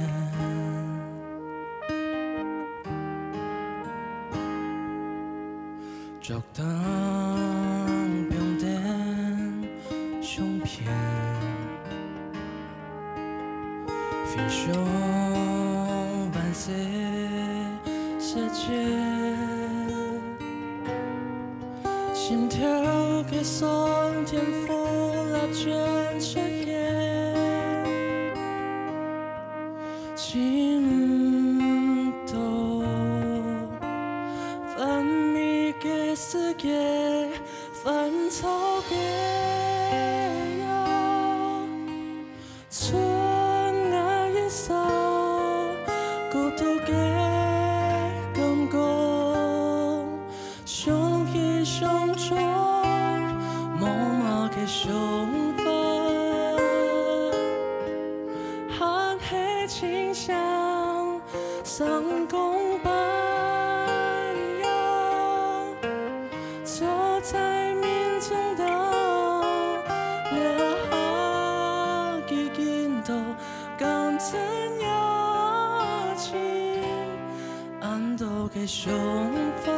桌頂放等相片，飛向萬色世界。 心頭个酸甜苦辣全出現，尋毋到完美个世界，煩躁个夜。 賰𠊎一儕孤獨个感覺，想起想著，無麼个想法，還係親像 相公般樣，坐在眠床頭，到个想法，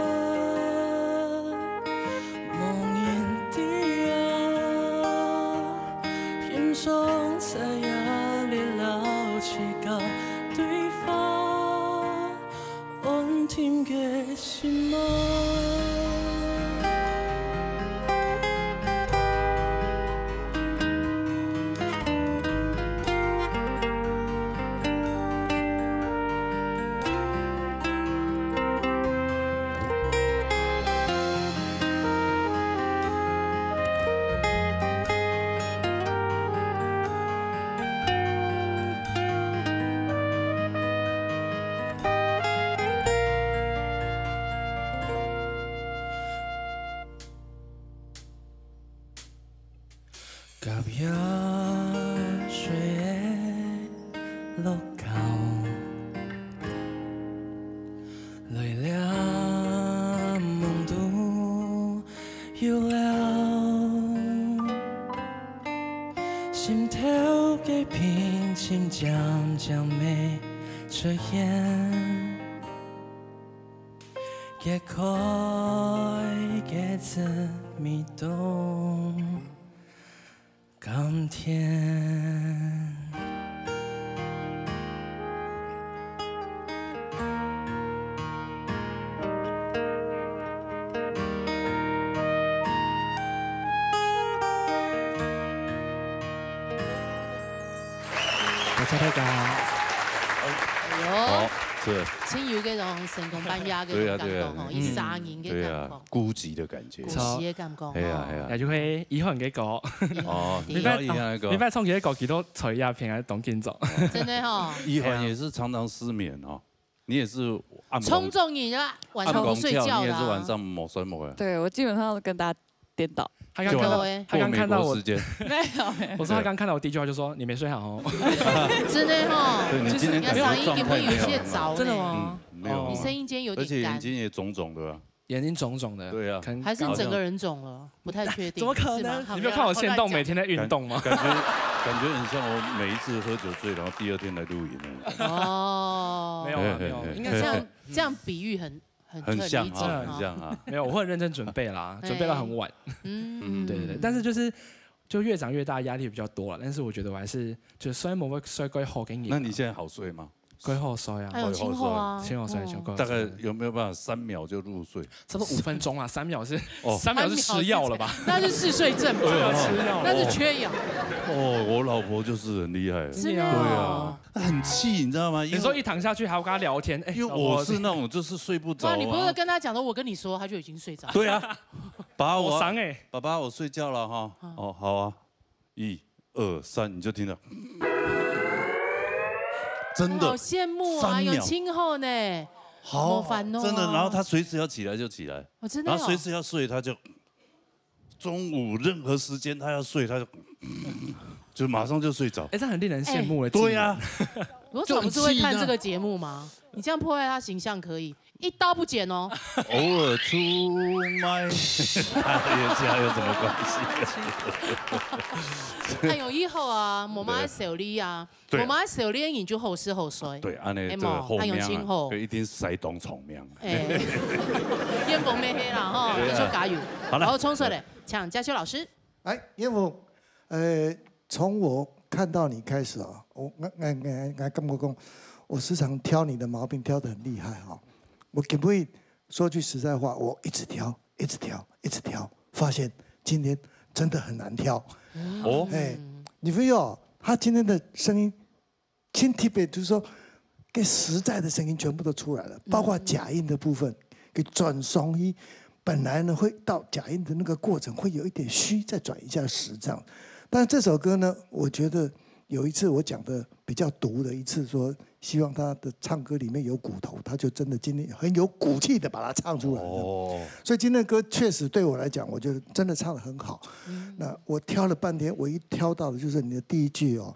茫然地啊，欣赏在夜里老去个对话，安定个心啊。 甲夜水的落口，来了梦都有了，心头个平静渐渐没出现，解开个字谜都 甘甜。大家好。哎呦，好，这真有这种成功扮演个对啊，感觉吼，对啊，嗯。一三年个对啊，感觉。孤寂的感觉。孤寂的感觉吼。哎呀，哎呀。也就会遗憾个歌。哦，你不要，你要一样一个。你不要唱起个歌，其实在夜片还是当紧张。真的吼。一凡也是常常失眠哦，你也是暗光，冲撞你啊，晚上不睡觉的啊。暗光跳，你也是晚上没睡没啊。对，我基本上都跟大家颠倒。他刚看到，对欸。他刚看到我，过美国时间。没有，没有。我说他刚看到我第一句话就说：“你没睡好哦。”真的吼。对，你今天感觉状态没有很好。你的声音怎么有一些着呢？真的吗？嗯，没有啊。哦。你声音今天有点干。而且眼睛也肿肿的啊。眼睛肿肿的，对啊。可能还是你整个人肿了，不太确定，怎么可能？是吗？你没有看我限动每天在运动吗？感，感觉，感觉很像我每一次喝酒醉，然后第二天来录影那样。哦。没有啊，没有，嘿，嘿，嘿。应该是这样，这样比喻很，很，很像啊，很理解啊。很像啊。没有，我会很认真准备啦，哎。准备到很晚。嗯。对，对，对，但是就是，就越长越大，压力比较多了，但是我觉得我还是，就虽然我会睡过好给你。那你现在好睡吗？ 过好睡啊。哎呦，好，好睡。真好啊。真好睡，哦。小狗。大概有没有办法三秒就入睡？差不多五分钟啊，三秒是，哦。三秒是吃药了吧？那是嗜睡症吧？对啊，吃药。那是缺氧。哦，我老婆就是很厉害。真的哦。对啊，很气，你知道吗？因为你说一躺下去还要跟她聊天，哎，因为我是那种就是睡不着啊。哇，你不是跟她讲说，我跟你说，她就已经睡着。对啊，爸爸，我，好伤哎。爸爸，我睡觉了哈。嗯。哦，好啊。 一二三，你就听到，真的，好羡慕啊，三秒。有亲后呢。好，好烦哦。真的，然后他随时要起来就起来，哦，真的哦。然后随时要睡，他就中午任何时间他要睡，他就，就马上就睡着。哎，这很令人羡慕的技能。哎。对啊。我怎么不是会看这个节目吗？你这样破坏他形象可以。 一刀不剪哦。偶尔出卖，也这样有什么关系？哎呦，以后啊，妈妈爱手里啊，对。妈妈爱手里，你就好吃好睡。对，按呢哎，这个好命啊，妈，哎呦，真好。对，一定是塞东重命。哎，愿望咩黑啦吼，对啊。继续加油。好了。好，冲出来，请嘉修老师。 哎，岳父，呃，从我看到你开始啊，我，我，我，我，我感觉讲，我时常挑你的毛病，挑得很厉害哈。我可不可以说句实在话？我一直挑，一直挑，一直挑，发现今天真的很难挑。哦。哎，你不要，他今天的声音 今天特别就是说，个实在的声音全部都出来了，包括假音的部分，个转双一，本来呢会到假音的那个过程会有一点虚，再转一下实这样。但是这首歌呢，我觉得有一次我讲的比较毒的一次，说希望他的唱歌里面有骨头，他就真的今天很有骨气的把它唱出来了。哦。所以今天的歌确实对我来讲，我觉得真的唱得很好。那我挑了半天，唯一挑到的就是你的第一句哦，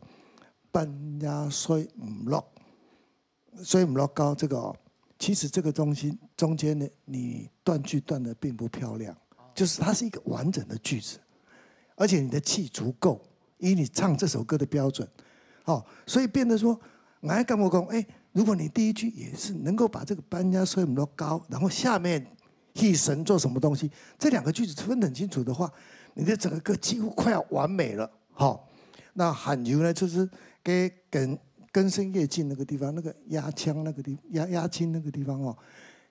半夜睡毋落，睡毋落覺這個哦，其實這個東西中間呢，你斷句斷得並不漂亮，就是它是一個完整的句子，而且你的氣足夠，以你唱這首歌的標準，哦，所以變得說，𠊎感覺講，哎，如果你第一句也是能够把這個搬家所以我們都高，然後下面去神做什麼東西，這兩個句子分得很清楚的話，你的整個歌幾乎快要完美了。好，那還有呢，就是跟跟跟聲越近那個地方，那個壓腔那個地壓壓清那個地方哦，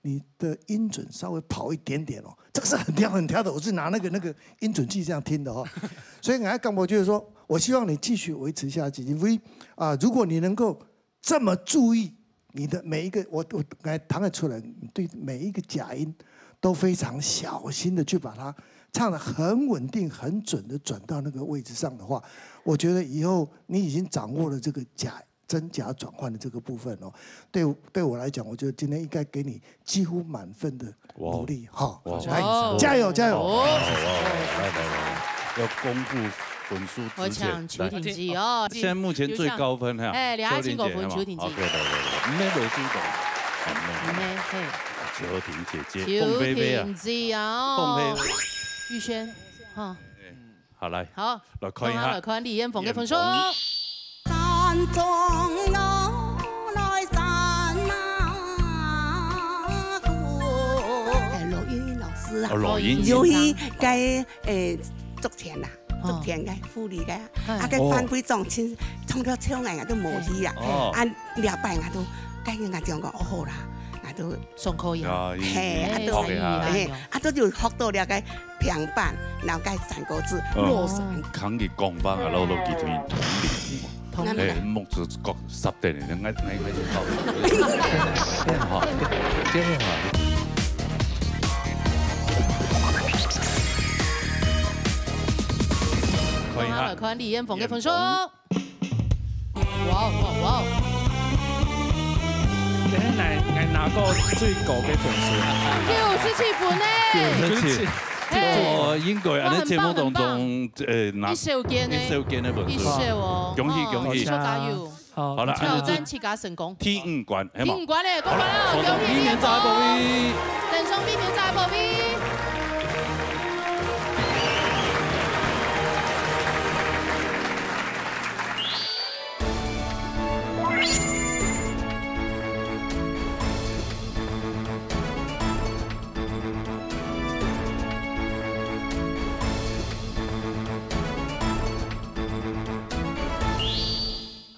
你的音準稍微跑一點點哦，這個是很挑很挑的，我是拿那個那個音準器這樣聽的哦，所以我還感覺就是說，我希望你繼續維持下去，因為啊，如果你能夠這麼注意你的每一個，我我來聽得出來，你對每一個假音都非常小心的去把它唱得很穩定、很準的轉到那個位置上的話，我覺得以後你已經掌握了這個假真假轉換的這個部分哦。對對我來講，我覺得今天應該給你幾乎滿分的努力哈。哇，來，加油加油！哦，哇，哇，哇，來来来，要公布分數之前，我想邱鼎基哦，来，现在目前最高分哈，哎，邱鼎基邱鼎基嘛，OK，来来来，毋免落主动，毋免，嘿，邱婷姐姐，凤飞飞啊，邱鼎基啊，凤飞，玉轩，哈，好来，好，来看一下，来看李晏峰个分数。 山中路来山啊，哎，罗云老师啊，哦，罗云先生。尤其个，诶，竹田啊，哦。竹田个，富里个啊，嗯。啊，个范伟忠亲，唱了唱个啊，都无去啊。哦。啊，了拜啊，都，该个啊，讲讲，哦，好啦，啊，都上课呀。啊，嘿，啊，都，OK啊。嘿，啊，都就学到了个平板，然后个三个字，哦。落山。看佢讲法啊，老老佢同同龄。 同哎，目珠角霎等，哎，哎，哎，好，真好。看一下。看李晏峰个分数。哇哦，哇哦，哇哦。今日来，来拿到最高个分数。九十七分呢。九十七。 嘿。哦，应该啊，哇，你节目当中，很棒，很棒。呃，拿一手间呢，一手间的分数。一手哦。恭喜，哦，恭喜。一手加油。好，好了，挑战自家成功。第五关，系嘛？第五关嘞，过关了，好，恭喜你，李晏峰。登上明年再报名。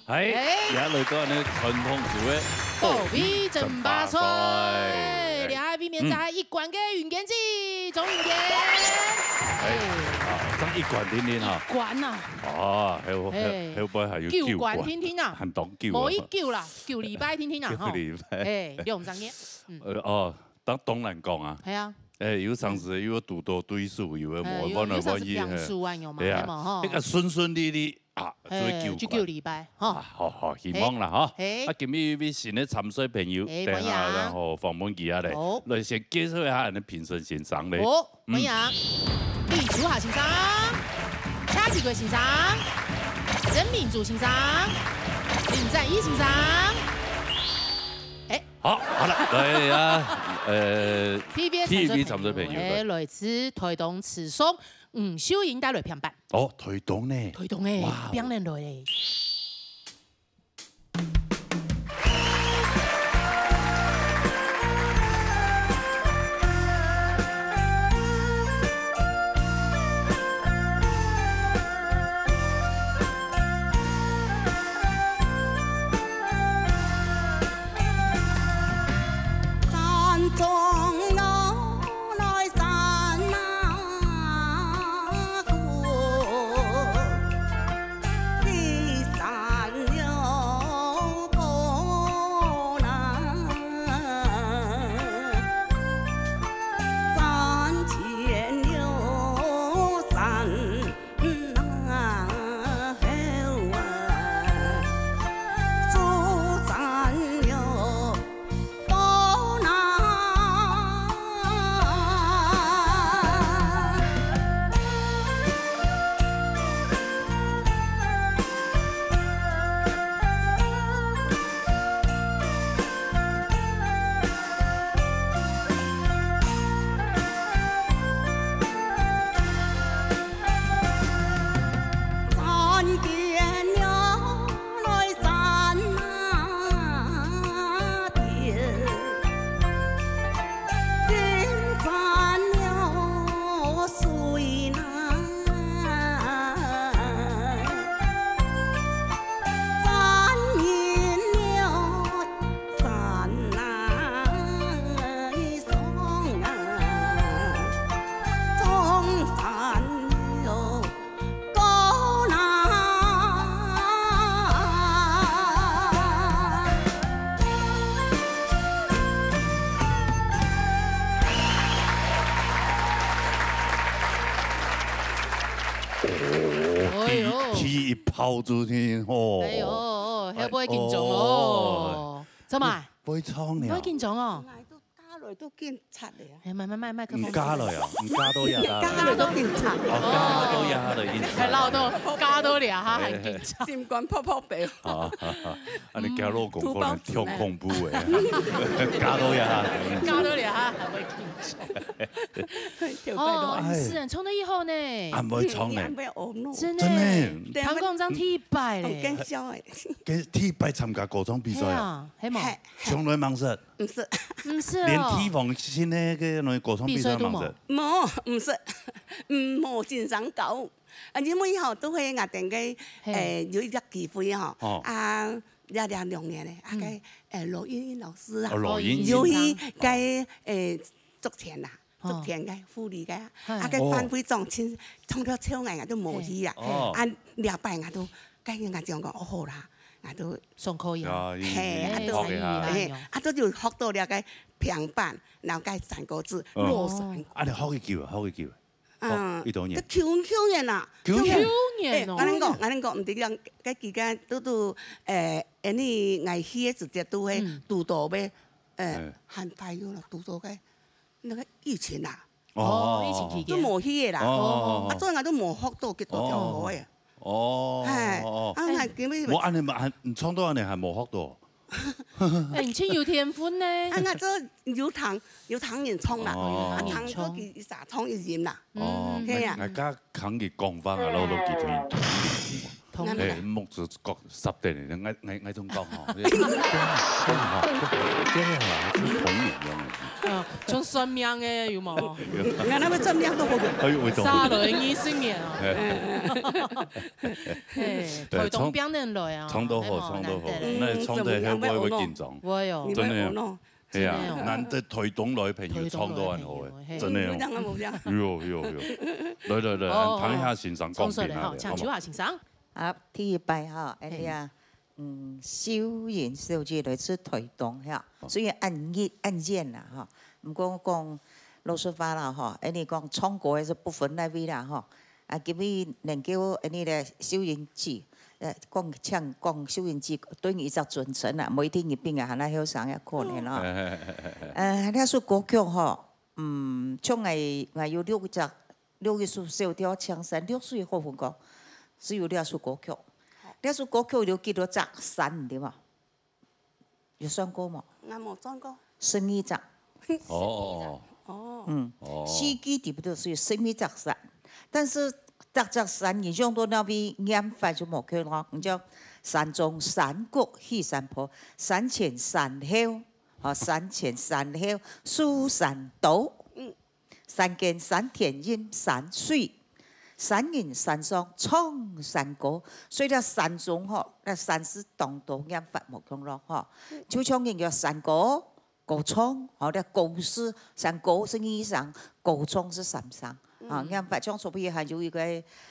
哎，哎。也来到咱个传统组个保卫争霸赛。保卫争霸赛。哎，这下避免在一关个云坚记，钟云坚。哎，啊，上一关定定哈。一关呐。啊，还有，哎。还有，还有还有九关定定啊。还当久啊。无一久啦，九礼拜定定啊，九礼拜。吼。哎，两三个。嗯。呃，哦，当，当然讲啊。系啊。哎，有常时又要堵到对手，有的哎，有，无，有常时有的无，哎呀，两手啊，有嘛，系嘛，吼。那个顺顺利利， 啊，嘿，做九关。就九礼拜，吼。啊，好，好，希望啦，吼。嘿。啊，今日有位新的参赛朋友，哎，等下，欢迎。然后访问佢啊嘞。好。来先介绍一下俺的评审先生嘞。好，嗯。欢迎。李秋华先生、蔡继国先生、曾明珠先生、林展义先生。哎。好，好了，来啊，呃，T V B参赛朋友，T V B参赛朋友，哎，来。来自台东池上 吴秀英带来评判。哦，台东呢？台东欸，哇哦。变人来欸。哎喲。第一炮就係，吼。哎喲，哎，會不會緊張哦？哦。怎麼？會唱了。會緊張哦？哎，都加落都緊插了。哎，慢慢，慢，麥克風。毋加落啊，毋加到這下啦。加落都緊插。哦，加到這下啦，緊插。哎，老豆，加到這下還緊張。心肝泡泡白。啊，啊，啊，恁樣驚老公可能跳恐怖的，加到這下。加到這下還會緊張。 哦，毋係，唱到以後呢。恁會唱呢。真的。真的。聽講這第一擺咧。很搞笑欸。該第一擺參加歌唱比賽啊？係啊，係無？係，係。從來吂識。毋識。毋識哦。連地方性个該種歌唱比賽吂識。比賽都無？無，毋識。嗯，無欣賞過。啊，因為吼，都係𠊎等个，嘿。誒，有一隻機會吼，哦。啊，這，這兩年咧，啊，嗯。該，誒，羅英英老師啊，哦，羅英英。有去該，誒，竹田啦。 哦。竹田个、富里个，嘿。啊，該范會長親，哦。唱到唱个，𠊎都無去啊。嘿。哦。啊，這擺𠊎都，該𠊎講講，哦，好啦，𠊎都，上課呀。啊，嘿，啊，都，哎，才藝啦，嘿，喲。啊，都有學到了个平板，然後該山歌子，哦。落山。啊，你學幾久啊？學幾久啊？嗯，學幾多年？都九，九年啦。九年？九年哦。哎，𠊎等講，𠊎等講，毋知講，該期間都，都，誒，恁呢，𠊎去个時節都會，嗯。堵到个，誒，哎。還快樂了，堵到个 那個疫情啊，哦，疫情期間。都無去个啦。哦。啊，所以𠊎都無學到幾多條歌个。哦。哎，哦，哦。啊，𠊎今日無恁呢嘛，還，你唱到恁呢還無學到？哎，你真有天分呢。啊，𠊎這有聽，有聽人唱啦，哦。啊，聽過佢一下唱一音啦。哦，嗯。係啊。𠊎，𠊎 聽佢講話啊，老老佢聽，聽，聽。哎，目珠角霎等，𠊎，𠊎，𠊎同講吼，這，這下，這下，這下，這童年樣的。嗯，像算命个有無？𠊎那個算命都無用。哎喲，會懂。差了二十年啊。哎。嘿，對，台東邊人來啊，唱，唱到好，哎，唱到好，難得。那唱得會不會緊張？嗯，怎麼樣？會哦。真的。你們有弄？ 係啊，真的哦。難得台東來朋友唱到恁好个，台東來朋友，嘿。真的哦。無這樣啊，無這樣。有，有，有。來，來，來，哦，哦，聽一下先生講評啊，唱出來吼，請秋華先生。好嗎？啊，第一擺吼，哎呀，嘿。嗯，秀英小姐來自台東吼，哦。雖然恁遠，恁遠啦吼，毋過講老實話啦吼，哎，你講唱歌个係不分哪位啦吼， 啊，今日能夠恁呢咧，秀英姐，呃，講，請講秀英姐，對你一隻尊稱啊，無一定一定啊，還較後生也可能哦。嗯。呃，這首歌曲吼，嗯，像𠊎，𠊎有六隻，六一首小調青山，六首好分講，只有這首歌曲。這首歌曲有幾多隻山，對無？ 有算過無？𠊎無算過。十二隻。哦，哦，哦。哦。嗯，哦。四季裡肚係有十二隻山，但是逐隻山你用到哪位唸法就無共咯。你像山中、山谷、喜山坡、山前、山後，哦，山前、山後、樹、山肚。嗯。 山間、山田、蔭山水，山人、山上唱山歌。所以這山中吼，這山字當多唸法無共咯吼。嗯。就像人家山歌、歌唱，吼，這歌字，山歌係二聲，歌唱係三聲。啊，嗯。唸法像昨晡日還有一個，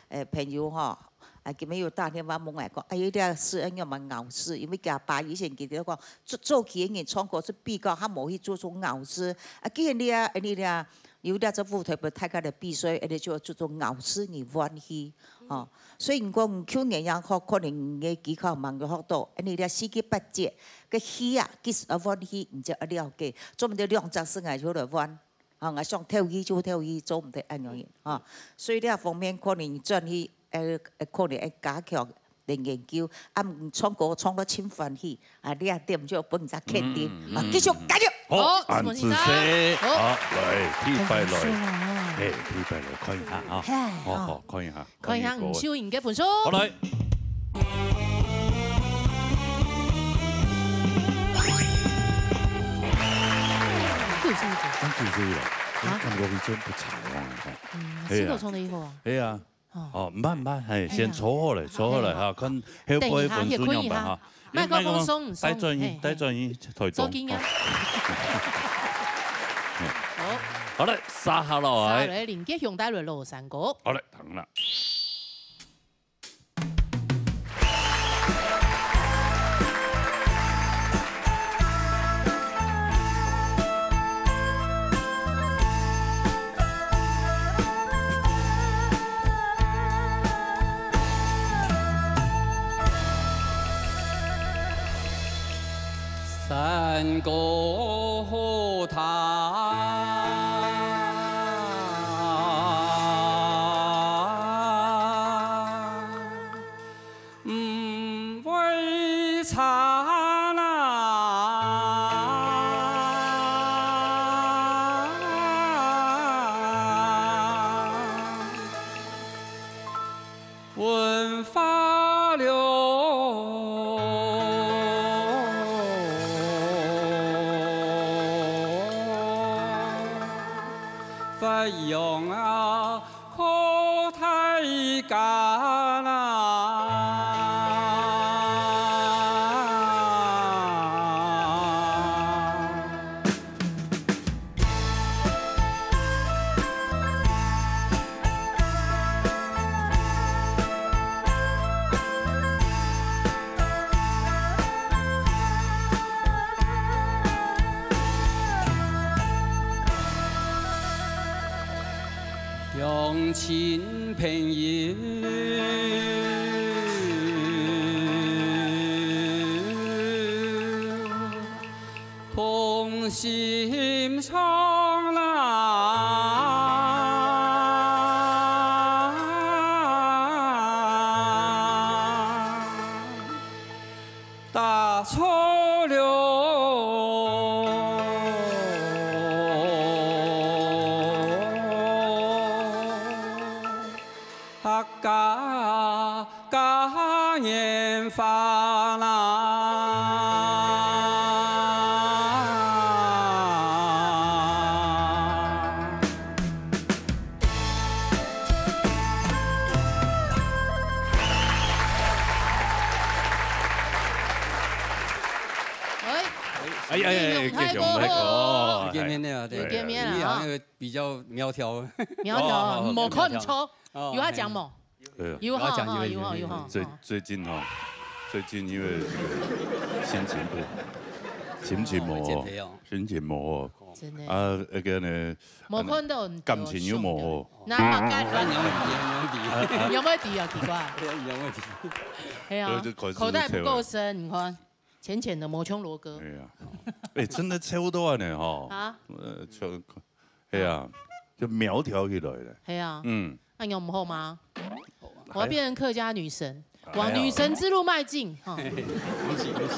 呃，朋友吼， 啊，今日有打電話問𠊎講，哎呀，這字恁樣嘛咬字，因為佢爸以前佢就講，做，做戲个人唱歌係比較較無去注重咬字。啊，既然你啊，你啊，有這隻舞台分大家來比賽，你就注重咬字，你換氣，吼。所以你講舊年也好，可能你个技巧吂有學到，你這四季八節个氣啊，幾時愛換氣，你就愛了解，做毋得兩隻字𠊎就來換。 吼，𠊎想敨氣就敨氣，做毋得恁樣个，吼。所以這方面可能轉去，呃，呃，可能愛加強來研究。啊，毋，唱歌唱到盡歡喜，啊，這點就分人家肯定，嗯，啊，繼續加油！好，好，恁仔細。好，來，第一擺來，分數啊。嘿，第一擺來看一下啊。嘿，好，好。好，看一下。 看一下吳秀英个分數。好，來。九十一分。真九十一了，啊？感覺佢真毋差哦，你看。嗯，係啊。四個唱得以後啊。係啊。哦。哦，毋怕，毋怕，嘿，哎呀。先坐好咧，坐好咧，哎呀。哈，看後背分數仰般哈。等一下，歇睏一下。 麥克風送毋送？帶轉去，嘿，嘿。帶轉去台東。做經驗。好。好了，接下來。接下來，林傑雄帶來老山歌。好了，等啦。過好聽。毋會差哪。文化路，發揚啊，靠大家啦。 鄉親朋友，同心唱啦。 打錯了，客家嘉年華啦。 哎，哎，哎，哎，太過好。見面了，對。又見面了，你好像有比較苗條。苗條，哦，哦，哦，無看錯。苗條。哦，有話講無？嘿。有，有哈，有話講，哈，有，有，有哈。有話講。最，最近哈，最近因為這個心情不好，心情無好，哦，減肥哦。心情無好。真的。啊，那個呢，無看到你感情又無好。 那麼該，你有問題，你有問題。你有問題啊，奇怪。你有問題。哎呀，所以就開始口袋不夠深，你看，淺淺的，無像羅哥。哎呀，哎，真的差不多呢，哈。啊？呃，就，哎呀，就苗條起來了。哎呀，嗯。那你有毋好嗎？我要變成客家女神，哎呀。往女神之路邁進，哈。恭喜恭喜！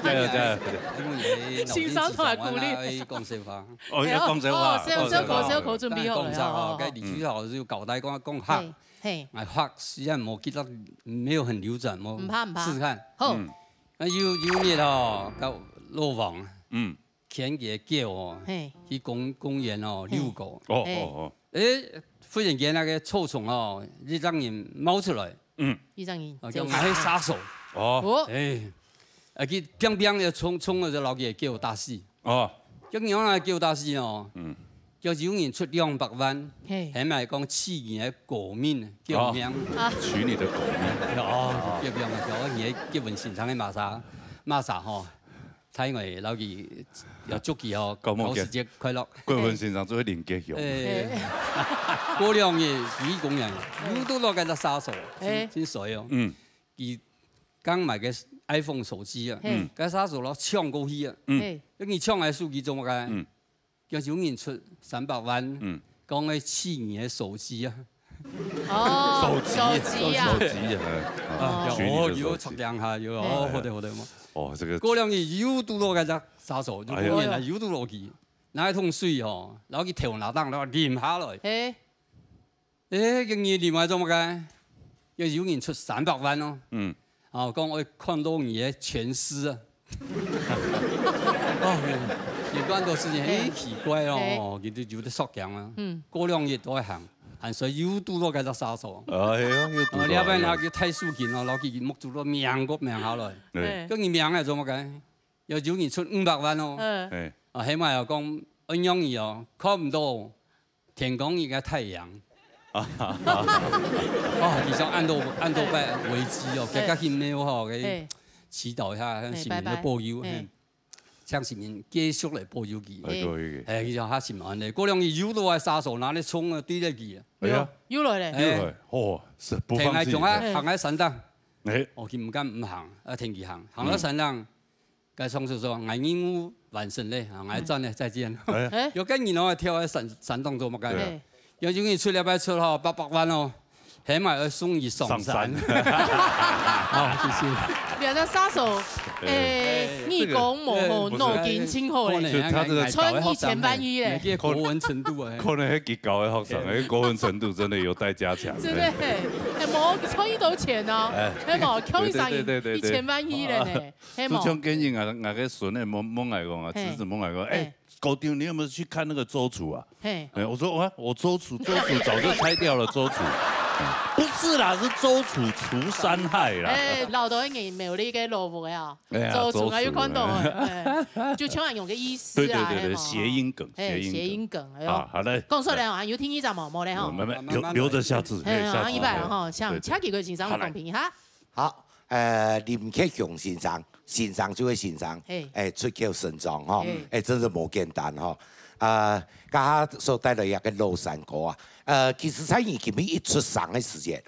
加油加油！因為你老年紀上完啦，愛講笑話。 哦，要講這話。哎喲，哦，小可，小可準備好了，講啥哦，哦。該李秋老師有交代講，講客。嘿，嘿。哎，客雖然無記得，沒有很流轉，無，毋怕，毋怕。試試看。好。嗯。那有，有一日哦，佮老王，嗯。牽佢个狗哦，嘿。去公，公園哦，嘿。遛狗。哦，嘿。哦，哦。誒，忽然間那個草叢哦，一隻人冒出來。嗯。一隻人，啊，走出來。叫𠊎係殺手。哦。哦。誒，啊，佢砰砰个衝，衝了就摎佢个狗打死。 哦。叫仰般个狗打死哦？嗯。叫有人出兩百萬，嘿。還買講取你个狗命，狗命。哦。啊。取你的狗命。哦，就叫恁樣啊，叫你个結婚先生个麼儕，麼儕吼，大愛摎佢，愛祝佢哦，教師節快樂。結婚先生做伙領結局。誒，嘿。過兩日，第一公園，又堵著該隻殺手，嘿。真，真衰哦。嗯。佢 剛買个iPhone手機啊，嘿。該殺手佬搶過去啊。嗯。嘿。你搶个手機做麼个？嗯。叫有人出三百萬，嗯。講愛取你个手機啊。哦，手機，手機啊。手機啊，啊，哦。取你的手機。哦，有，有，有，好的，好的嘛。哦，這個。過兩日又堵著該隻殺手，就哎呀。過年來又堵著佢，拿一桶水吼，然後佢頭那頂，然後淋下來。嘿。 誒，今日另外做麼个？要有人出三百萬哦。嗯。哦，講愛看到你个全屍啊。哦，有，有恁多事情，嘿。很奇怪哦，嘿。哦，佢就有得說講啊。嗯。過兩日都會行，還說又堵著該隻殺手。哎呀，又堵著。哦，這擺拿佢太手緊哦，然後佢目珠都明個明下來。對。嘿。叫你命來做麼个？要有人出五百萬哦。嗯。哎。啊，起碼要講，恁樣你哦，看毋到 天光日个太陽。啊。哦，你像恁多，恁多擺危機哦，嘿。大家去廟吼，嘿。祈禱一下，向神明來保佑，嘿，嘿。嘿。向神明繼續來保佑佢。哎，對，對。哎，你像他心安咧，過兩日又到來殺手，拿來衝啊，對著佢啊。哎呀。又來咧。哎。又來，哦，是不放過。停來，停來，嘿。行來山頂。哎。哦，佢毋敢毋行，啊，停佢行，行到山頂，嗯。 該上司說，𠊎任務完成咧，啊，𠊎轉咧，再見。哎。哎。有个人哦，跳个山，山洞做麼个？對。嘿。有種人出來擺出吼，八百萬哦，起碼要送你上山。上山。好，謝謝。兩个殺手，哎，哎，義工無吼，這個，哎，腦筋清好咧。可能就他這個穿一千萬一咧。那個國文程度啊，可能還極高的學生，哎，國文程度真的有待加強。真的，哎，無，穿一斗錢哦，哎。哎，無，跳一上對，對，對，對，對。一千萬一咧呢，哎，無。就像今日啊，𠊎个孫呢，問，問𠊎講啊，嘿。侄子問𠊎講，哎，嘿。 高定，你有沒有去看那個周楚啊？嘿。哎，我說，哇，我周楚，周楚早就拆掉了，周楚。嗯，不是啦，是周楚除三害啦。哎，老多人苗栗个老屋个啊，哎呀，周楚啊，周楚，有看到，哎。哎，就像恁樣个意思啦，對，對，對，對，嘿，諧音梗，嘿，諧音梗。諧音梗，哎喲。啊，好嘞。講出來啊，有聽一隻無？無咧吼。嗯，慢慢，留，慢慢來。留著下次，嘿，嘿，下次。好，一擺了吼，像，對，對。請幾位先生來公平一下。好。 好，呃，林克雄先生，先生就係先生，嘿。哎，出口成章吼，嘿。哎，真係無簡單吼。呃，這下所帶來一個老山歌啊，呃，其實在你今日一出生个時節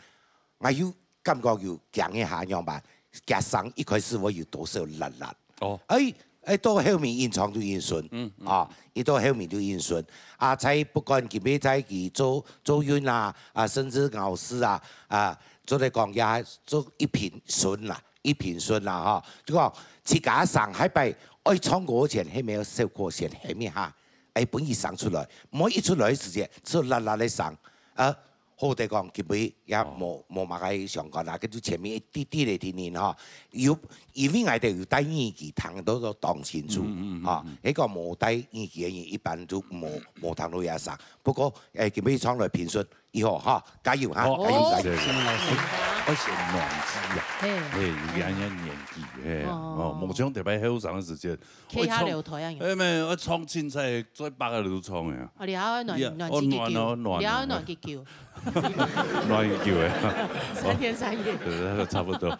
，𠊎有感覺有驚一下，仰般？佢聲一開始會有多少辣辣。哦。哎， 哎，到後面因唱就因順，嗯，嗯。啊，佢到後面就因順。啊，在不管今日在佢做，做韻啊，啊，甚至咬字啊，啊，做得講也做一品順啦，一品順啦，吼。就講自家上海擺愛唱歌前，係無有小過先喊一下，哎，分佢聲出來，毋好一出來个時節，就辣辣个聲，啊， 好得講，今晡日也無，哦。無麼个相干啦，跟住前面一滴滴个聽人吼，有，因為𠊎兜有戴耳機，聽到都當清楚，嗯，嗯，嗯，吼，嗯。該個無戴耳機个人，一般都無，無聽到這聲。不過，誒，今晡日唱來評述以後，吼，加油哈，好，加油，好，加油。謝謝，謝謝。而且年紀啊，嘿。嘿，有个恁樣年紀，嘿，哦。哦，目前特別後生个時間， 開下樓台啊，有。哎，沒有，我唱凊彩，做八个都唱个啊。哦，你還要暖，呀，暖幾久？哦，暖哦，暖哦。你還要暖幾久？暖幾久哎？三天三夜。對，差不多。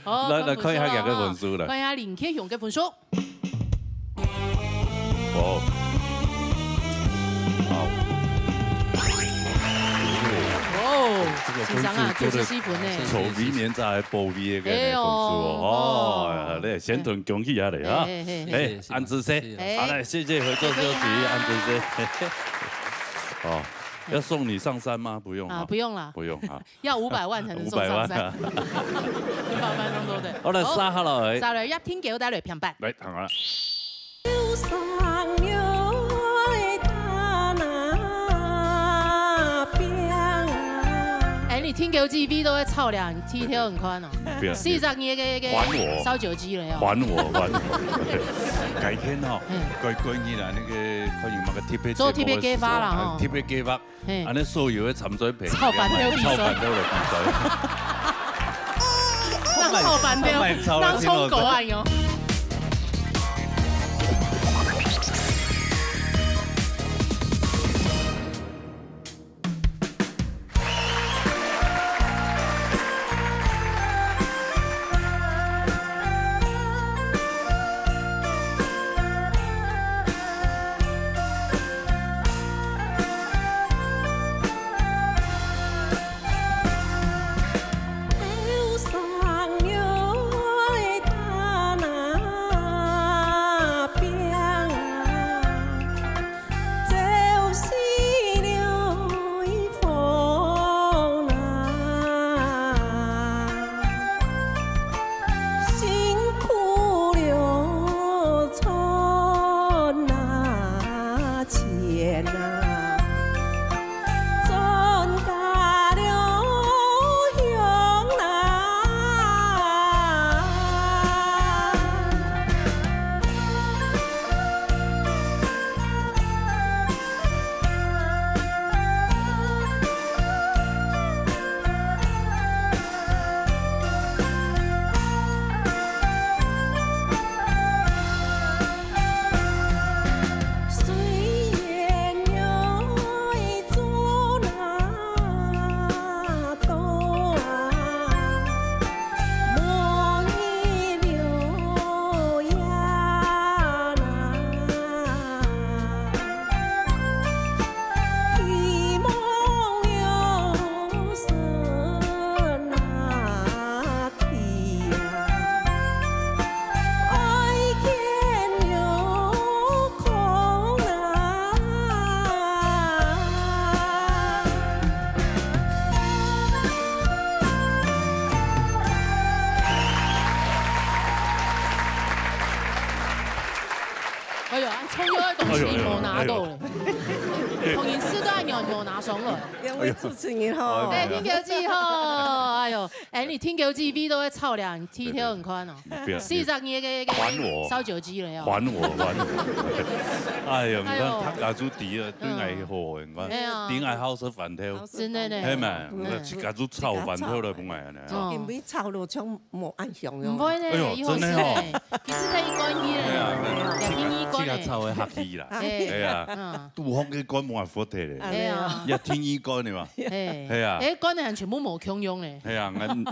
哦，來，來，看一下佢个分數來。看一下林克雄个分數。哦。好。哦，這個分數緊張啊，做得九十四分呢。愁眉面再來報名个分數哦。哎喲，哦，哦。好嘞，先同恭喜下來啊。嘿，嘿，嘿。 哎，謝謝，謝謝。恁仔細，哎。好嘞，謝謝合作社第一，恁仔細。哦，要送你上山嗎？不用啊，啊，不用啦。不用啊。要五百萬才能送上山。五百萬啊。五百萬當多的。好嘞，好，續下來。續下來，愛聽歌帶來片段。來，聽啊。 哎，你聽歌機位都會吵了，你剃頭很寬哦。不要，四十年个，个還我。燒酒雞了喲。還我，還我。改天哦，嗯。改，改日啊，那個看有麼个特別節目的時候，做特別計畫啦，吼。哎，特別計畫，嘿。啊，那所有的參賽朋友，炒飯都有比賽。炒飯都有比賽。讓炒飯都有，讓炒飯都有。讓炒狗啊，喲。夠了。同人試到你有拿上來。兩位主持人吼。哎，聽狗記吼，哎喲，哎，你聽狗記味道會臭涼，剃掉很寬哦。不要。四十年个个還我。燒酒雞了呀。還我，還我。哎呀，你看，哎喲。他家主第二，對俺好，你看，哎呀。對俺好食飯頭。真的呢。係嘛？嗯。你看，自家煮炒飯頭了，本來呢。哦。因為炒肉像無恁香哦。毋會呢，哎喲，以後是呢。真的哦。其實他一關一嘞，哎呀，兩天一關嘞。自家炒的客氣啦。哎。哎呀，嗯。杜峰个關無法脱嘞。哎呀。也天一關的嘛。哎。哎呀。哎，關的還全部無共樣嘞。哎呀，俺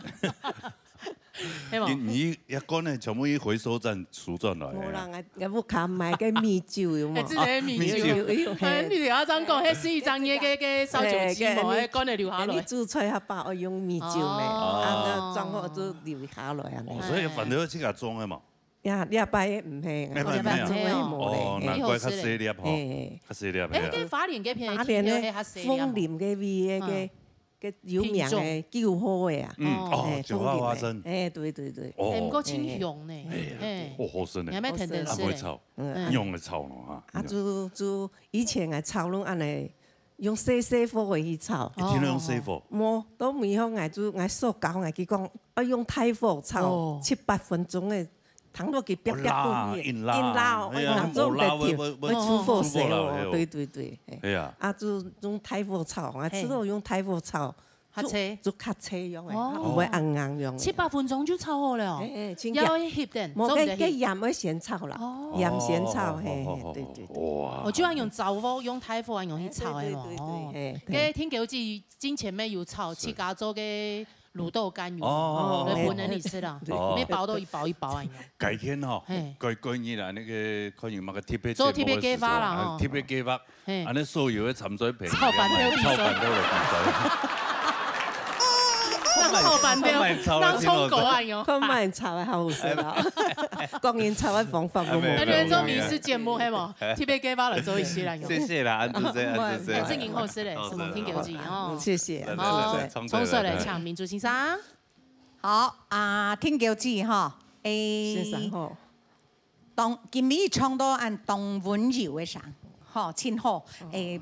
係無？你，你一關呢，全部去回收站收轉來的啊。無啦，𠊎，𠊎屋下買个米酒有無？哎，這个米酒。米酒。有，有，哎，嘿。你就要這樣講，那是一張那个，个燒酒雞嘛，哎，哎，關了留下來。你煮菜較飽，愛用米酒咩？哦。啊，那裝好就留下來啊。哦，所以飯頭自家裝的嘛。呀，禮拜毋係，哎，禮拜毋係哦。禮拜裝的無咧。哦，難怪較細粒吼，嘿。較細粒，哎，嘿啊。跟花蓮該片的花蓮的那个較細粒哦。楓林个味，那个嗯。 个有名的，品種。九號的啊。嗯，哦，哎，九號花生。哎，對，對，對。哦。哎，毋過清香呢，哎呀，哎。哦，好食呢。你還沒甜甜吃嘞。啊，會炒，嗯。用來炒咯哈。啊，就，就以前啊，炒攏恁呢，用細細火去炒。一定要用細火。哦。無，都毋用啊，就，啊，塑膠啊，佢講，啊，用大火炒，哦。七八分鐘的 糖落去，啪啪滾，哦，辣，硬辣，硬辣哦，哎呀，哎呀，無辣，會，會，會，會出火舌哦，出火啦，嘿哦。對，對，對，嘿。哎呀。啊，就用大火炒，啊，嘿。試著用大火炒，較脆。就，就較脆樣的，哦。毋會恁硬樣的。七八分鐘就炒好了哦。哎，哎，真要翕等，無，做毋得翕。該，該鹽愛先炒啦，哦。鹽先炒，哦，嘿，嘿，哦，哦，對，對，對。哇。哦，就愛用燥火，用大火，用去炒的嘛，哎，對，對，對，對，哦。嘿，對。該聽狗記 之前乜有炒，是。自家做个滷豆乾有無？哦，哦，哦，來分人你食啦，哦。乜包到一包一包恁樣。改天吼，嘿。改，改日啦，那個看有麼个特別做特別計畫啦，節目的時候，吼。啊，特別計畫，嘿。恁呢所有的參賽朋友，炒飯的比賽。炒飯的比賽。那炒飯的，那炒飯的那炒狗啊喲。看賣炒的好食啊，講人炒的方法不無。哎，沒有，那你們做美食節目，嘿無？ 特別計畫來做一些啦，有。謝謝啦，恁仔細，恁仔細。哎，正經好食嘞，好食，什麼聽狗記哦。謝謝，來，來，來，好，來，唱出來，唱出來，來。請明珠先生。好啊，聽狗記吼，誒，先生好。當，今日唱到恁當溫柔个聲，吼，真好。誒，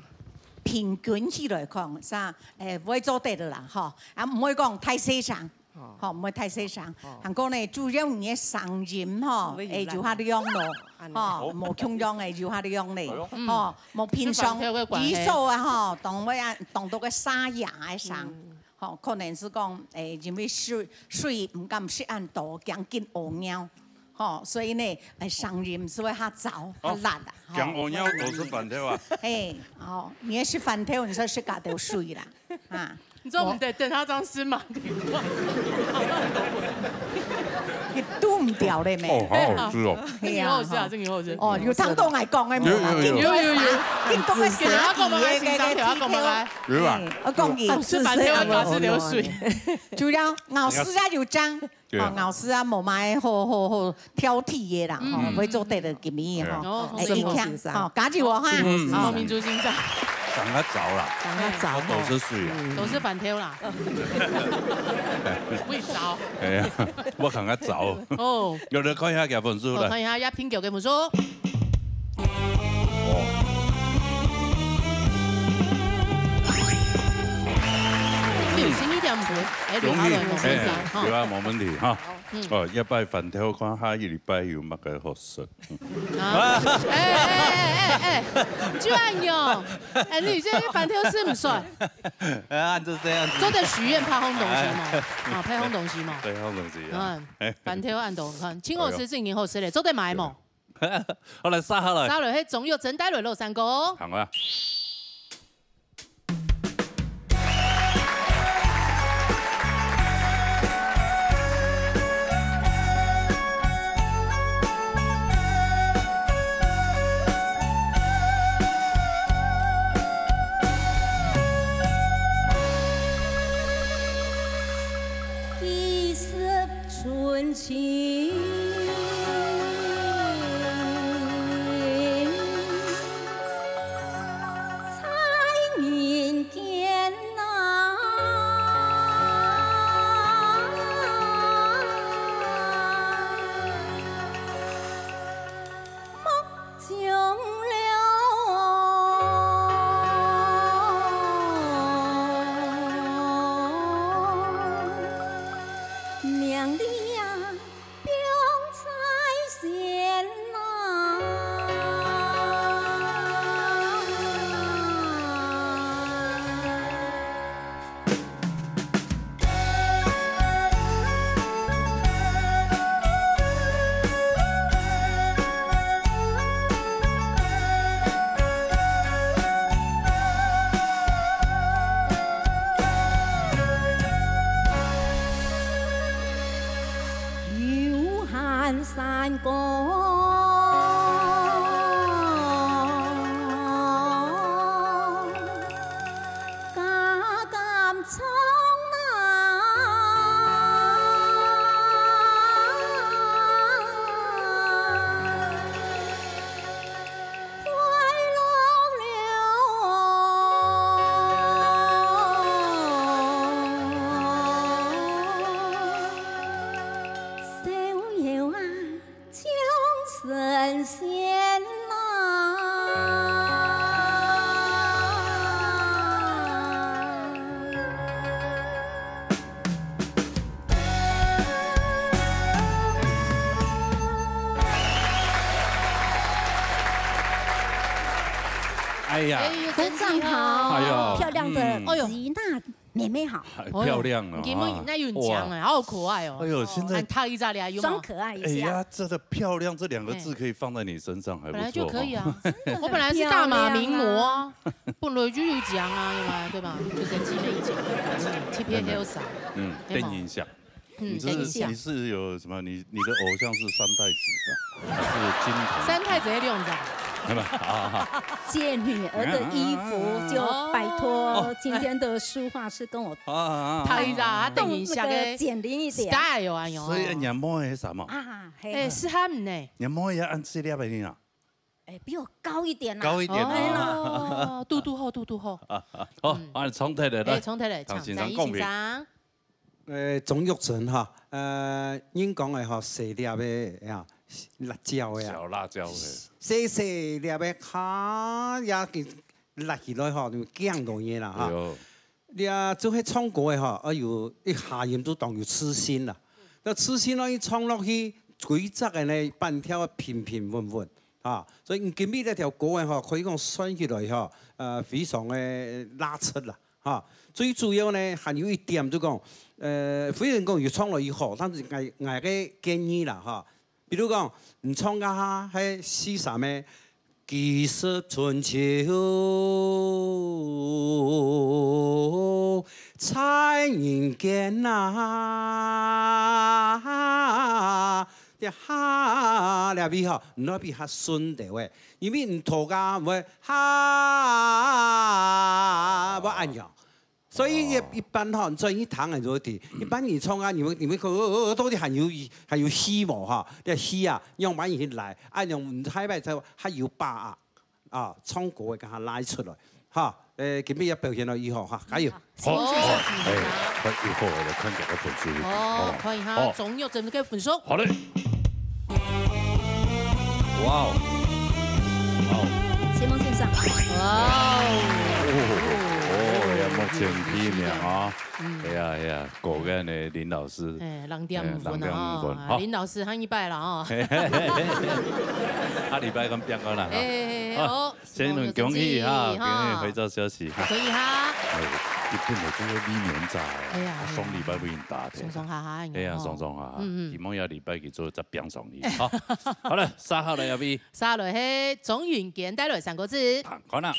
平均起來講，啥，誒，會做得个啦，吼，啊，毋會講太細聲。 哦。吼，毋會太細聲。哦。還過呢，主要你个聲音吼，會有，會有較亮咯，恁呢。吼，無共樣个有較亮咧。哎喲。嗯。吼，無平常，食飯頭个關係。語速啊，吼，當會啊，當多个沙啞个聲。嗯。吼，可能係講，誒，因為水，水毋敢食恁多，驚緊屙尿。吼，所以呢，誒，聲音係會較燥、較辣啊。哦，吼。驚屙尿多食飯頭啊？嘿，吼，你愛食飯頭，你就食較多水啦。 啊。你做毋得等下張司馬你堵毋著咧咩？哦，好好食哦。係啊，真好食啊，真好食。哦，有聽到𠊎講个無啦？有，有，有。有，有，有。緊講个，緊講个，緊講个。有啊。嘿，我講佢。哦，食飯頭愛加少少水。主要咬字啊有正。 對。吼，咬字啊，無麼个好，好，好挑剔个啦，吼，嗯。會做得个今日吼。對啊。哦，哎，好，好，好。好，加油哦，哈。嗯，嗯，好。明珠先生。上較燥啦。上較燥，我都係水啊。嗯。都係飯頭啦。會燥。哎呀，我上較燥。哦。有人看一下佢个分數啦。我看一下，要評級个分數。 哦。有十二點五分，哎，留下來，容易，無問題，哎，哈。留下來無問題，哈。嗯。哦，一擺飯頭看下一禮拜有麼个好食。嗯。啊，哎，哎，哎，哎，哎，就恁樣。哎，你這飯頭食毋煞？啊，就這樣子。做得許願，拍好東西嘛。哎。啊，拍好東西嘛。拍好東西啊。嗯，哎。飯頭恁多，你看，真好食，哎喲。真好食咧，做得買無？ 好，來，殺下來。殺落去，總有真帶來落山歌。好啊。哎呀，哎呦，身上好，真厉害。哎呦，漂亮的嗯。哎呦。吉娜妹妹好。哎，漂亮了啊。你今天那有很强哎，哇。好可爱哦。哎呦，现在哎，烫一下咧，有没有？装可爱一下。哎呀，这个漂亮这两个字哎。可以放在你身上，还不错哦。本来就可以啊，我本来是大马名模啊，本来就有讲啊，有吗？对吧？就神奇美景，特别 hair style，嗯，对吗？电音响。 嗯，你这是，等一下。你是有什么？你，你的偶像是三太子啊，还是金童？三太子那种的。没有，好，好，好。借女儿的衣服，就拜托今天的书画师跟我好，好，好，好。烫一下，啊，等一下，动那个减龄一点。Style啊，有啊。所以你摸那什么？啊，嘿。哎，是他们呢。你摸也按这粒的呢？哎，比我高一点啦。高一点啊。哎啦。哦，肚肚厚，肚肚厚。好，嗯。啊，重提来，来，哎，重提来，唐先生讲评。张先生。 呃，鍾玉珍哈，呃，人講个吼，細粒个啊，辣椒个啊，小辣椒，嘿。細細粒个，哈，也給辣起來吼，就驚到人啦哈。對哦。你啊，做伙唱歌个吼，哎喲，一下音都當有自信啦。那自信咯，一唱落去，規隻个呢，半條平平穩穩啊。所以你今日這條歌个吼，可以講算起來吼，呃，非常个拉扯啦。 哈，最主要呢，還有一點就講，呃，雖然講有唱落去好，但是𠊎，𠊎个建議啦，哈，比如講，你唱个哈，係四三个，幾十春秋，在人間啊，這哈，這位吼，你愛比較順兜个，因為你頭个會哈，會恁樣。 所以一，哦。一般吼，你專業聽个就會知，一般你唱啊，你會，你會看，哦，哦，哦，到底還有，還有氣無哈？這氣啊，用慢一來，啊，用太快才還有把握啊，唱歌會跟佢拉出來，哈。呃，今日要表現到以後哈，加油！好，好，好，哎，快，以後我來看這個分數。哦，哦，看一下，哦。鍾玉珍个分數。好嘞。 哇哦，哇哦，承蒙先生。哇哦。哦，哦，哦，哎呀，目前第一名啊。嗯。哎呀，哎呀，果然呢，林老師。哎，零點五分啊，哎，零點五分，哦，好。林老師喊一擺了哦。嘿，嘿，嘿，嘿。下禮拜跟變高了哈。哎，哎，哎，好。哦，先恭喜哈，恭喜哈。今天回照消息哈。恭喜哈。哎，一般的這個李年仔，哎呀，上禮拜不已經打的。鬆鬆哈哈，哎呀，哦。鬆鬆哈哈。嗯，嗯。希望下禮拜去做再變上去。好，好了，三號來，阿B。三號來，嘿，鍾允娟帶來三個字。看，看啊。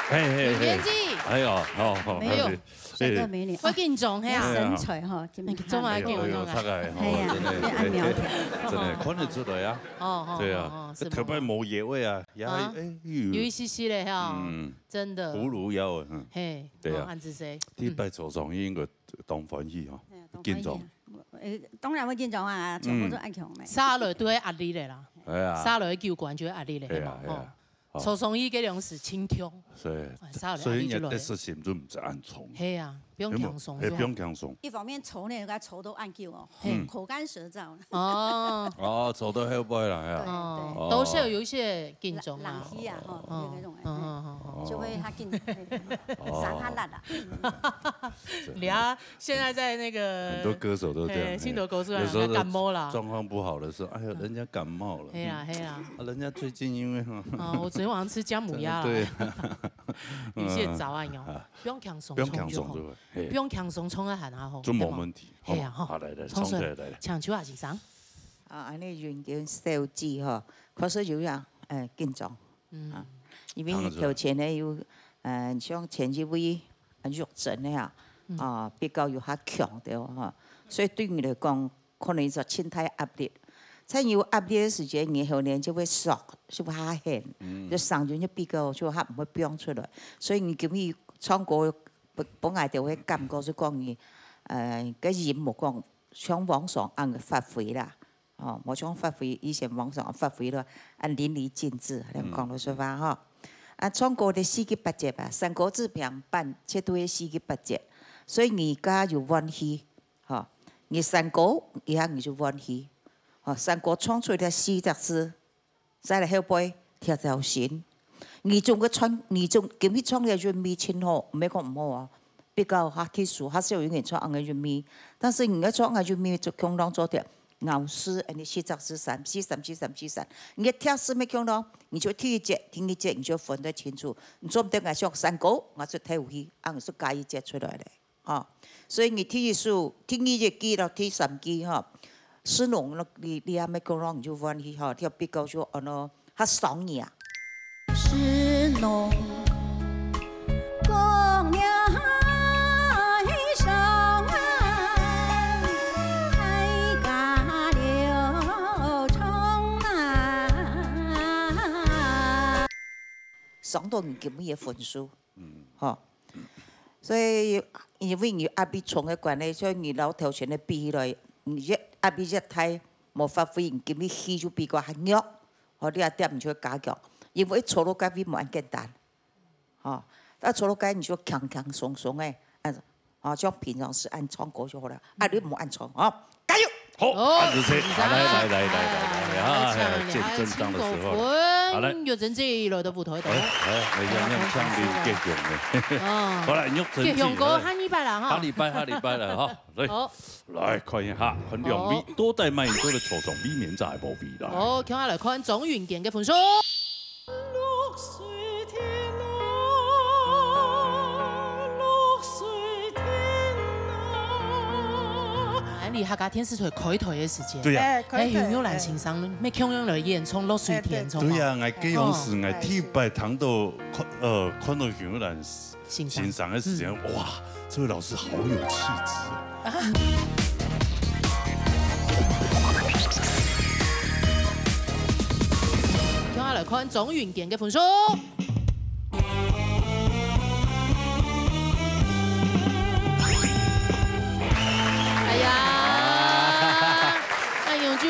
嘿，嘿，嘿。有年纪。哎呦，哦，哦，没有。嘿，嘿。帅哥美女，会紧张，嘿啊。啊，身材哈，今天那个中华给我弄啊。哎呦，大概，哦，哎呀，真的，被按摩一下。真的，看得出来啊。哦，哦，对啊，哦，哦，是吗？特别某一位啊，也，啊，哎，有一些些嘞哈，嗯，真的。葫芦腰，嗯，嘿，对啊。哦，安子谁？第一摆坐上去应该当欢喜哈，哎呀，当欢喜啊。紧张。誒，當然會緊張啊，全部都恁強咧。下來都會壓力个啦，哎呀，下來球館就會壓力个，係嘛，係啊，係啊。吼。哦。坐上去个兩時輕鬆，所以，哎，下來壓力就來了。所以人家得失心就毋使恁重。係啊，毋用輕鬆就好。有無？哎，毋用輕鬆。一方面坐呢，該坐到恁久哦，嘿。嗯。口乾舌燥。哦。哦，坐到後背啦，係啊。對，哦，對。都是有一些緊張啊。冷，冷氣啊，吼，哦，有那種，嗯，嗯，嗯，嗯。就會較緊，哦。傷較力啊。你啊， 現在在那個，很多歌手都這樣，哎，新竹歌手啊，有時候的感冒啦。狀況不好的時候，哎呀，人家感冒了。嘿啦，嘿啦。啊，人家最近因為，哦，我昨天晚上吃薑母鴨啦。對。你現在早安喲，啊，不用輕鬆，不用輕鬆就好。衝就好，嘿。不用輕鬆，衝个很啊吼，就無問題。對嗎？嘿啊，吼。好，來，來，衝出來，衝出來，來，來。請秋雅先生。啊，恁呢運動小技吼，確實有影，哎，緊張。嗯。啊，因為你頭前呢有，呃，像前一位，呃，玉珍那樣，嗯。啊，比較有較強的吼，所以對你來講，可能就盡大壓力。在你有壓力的時間，你後面就會縮，就會較絚，嗯。就聲音就比較就較毋會放出來。所以你今日唱歌，本，本來就會感覺是講你，呃，个音無講像往常恁个發揮啦。 哦，無像發揮，以前往常發揮了，恁淋漓盡致，恁講老實話吼。嗯。啊，唱歌个四季八節啊，山歌子平板絕對係四季八節，所以你家有運氣，吼，你山歌，以後你就運氣，吼，山歌唱出來四隻字，再來後背跳條心，你總个唱，你總今日唱个韻味盡好，毋係講毋好哦。 比較較特殊，較少有人唱恁个韻味。但是你愛唱恁个韻味，就共樣做得咬字，恁呢四隻字三，四三四三四三。你个跳字愛共樣，你就第一節、第二節你就分得清楚。你做毋得𠊎唱山歌，𠊎就跳舞去，恁樣就加一節出來咧，吼。所以你第一首、第二節記到第三句吼，是儂你你還愛共樣你就換去吼，跳比較就安到較爽耳啊。 是儂姑娘海上啊，海家流冲啊。上到你今日个分數，嗯。吼。所以因為你壓力重个關係，所以你摎頭前个比起來，你越壓力越大，無發揮，你今日氣就比較較弱。 吼，你啊點毋就會加強，因為坐落該位無恁簡單，吼，啊坐落該你就輕輕鬆鬆个，啊，吼，像平常時恁唱歌就好了，啊，你毋好恁唱，吼，加油！好，哦，按住這，是啊。好，來，來，來，來，來，來，啊，哎，見真章的時候了。好，來。有真章落到舞台頭。哎，哎，哎呀，你看像你結雄呢。哦。好，來，玉珍姐，結雄哥，來。下禮拜啦，哈。下禮拜，下禮拜了，哈。 來，好。來看一下，看兩位，哦。到底麼人做得坐上衛冕者个寶位啦。哦，共下來看張允健个分數。落水天啊，落水天啊。哎，你客家電視台開台个時間，對呀。哎，開台，哎，楊玉蘭先生，哎。乜共樣來演唱落水天，哎，對。唱嘛。對呀，𠊎該央時，哦。𠊎第一擺聽到，看，呃，看到楊玉蘭 欣賞。欣賞的時間，嗯。哇，這位老師好有氣質啊。共下來看張允健个分數。哎呀，哎喲，就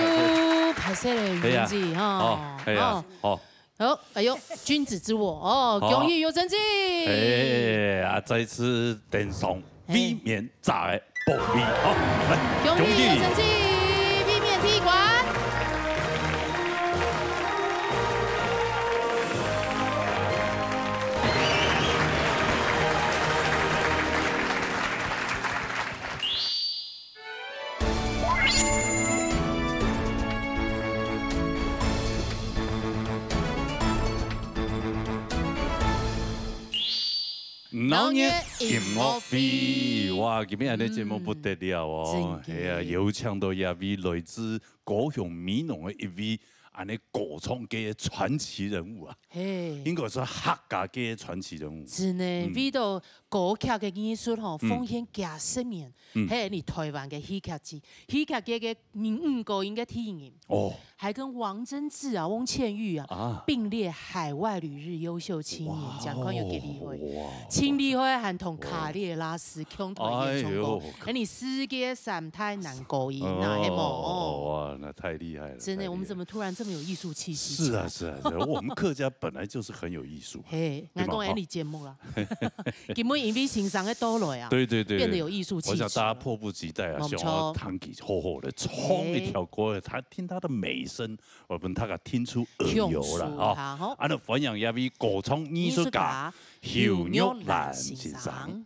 敗勢了，哎呀，允健姐，哈。哦，哎呀，哦。哦。 好，哎喲，君子之我哦，好。恭喜有成績。哎，啊，再次登上衛冕者个寶位，好，來，恭喜有成績，衛冕第一關。 鬧熱音樂會，哇，今日恁樣節目不得了哦！嗯。真的。哎呀，有請到這位來自高雄美濃个一位恁呢歌唱界个傳奇人物啊，嘿。應該算客家界个傳奇人物。真个，嗯。為著歌曲个藝術吼，嗯。奉獻幾十年，嗯。嘿，你台灣个戲劇界，戲劇界个人物歌應該第一人。哦。還跟王貞治啊、翁倩玉啊，啊。並列海外旅日優秀青年獎，哇哦。看有幾厲害。哇哦。真厲害，還同卡列拉斯共同演唱過。哎喲。哎，你世界三大男高音啊，哦，係無？哦，哇，那太厲害了，真的，太厲害了。我們怎麼突然這麼有藝術氣息起來？是啊，是啊，是啊，我們客家本來就是很有藝術。嘿，對嘛，𠊎講，哎，哈。你節目啦。今晡日因為先生个到來啊，對，對，對，對。變得有藝術氣息了。我想大家迫不及待啊，沒錯。想要聽佢好好地唱一條歌，他，聽他的美聲，我們大家聽出耳油了啊。享受一下吼。啊，那歡迎這位歌唱藝術家侯玉蘭先生。侯玉蘭先生。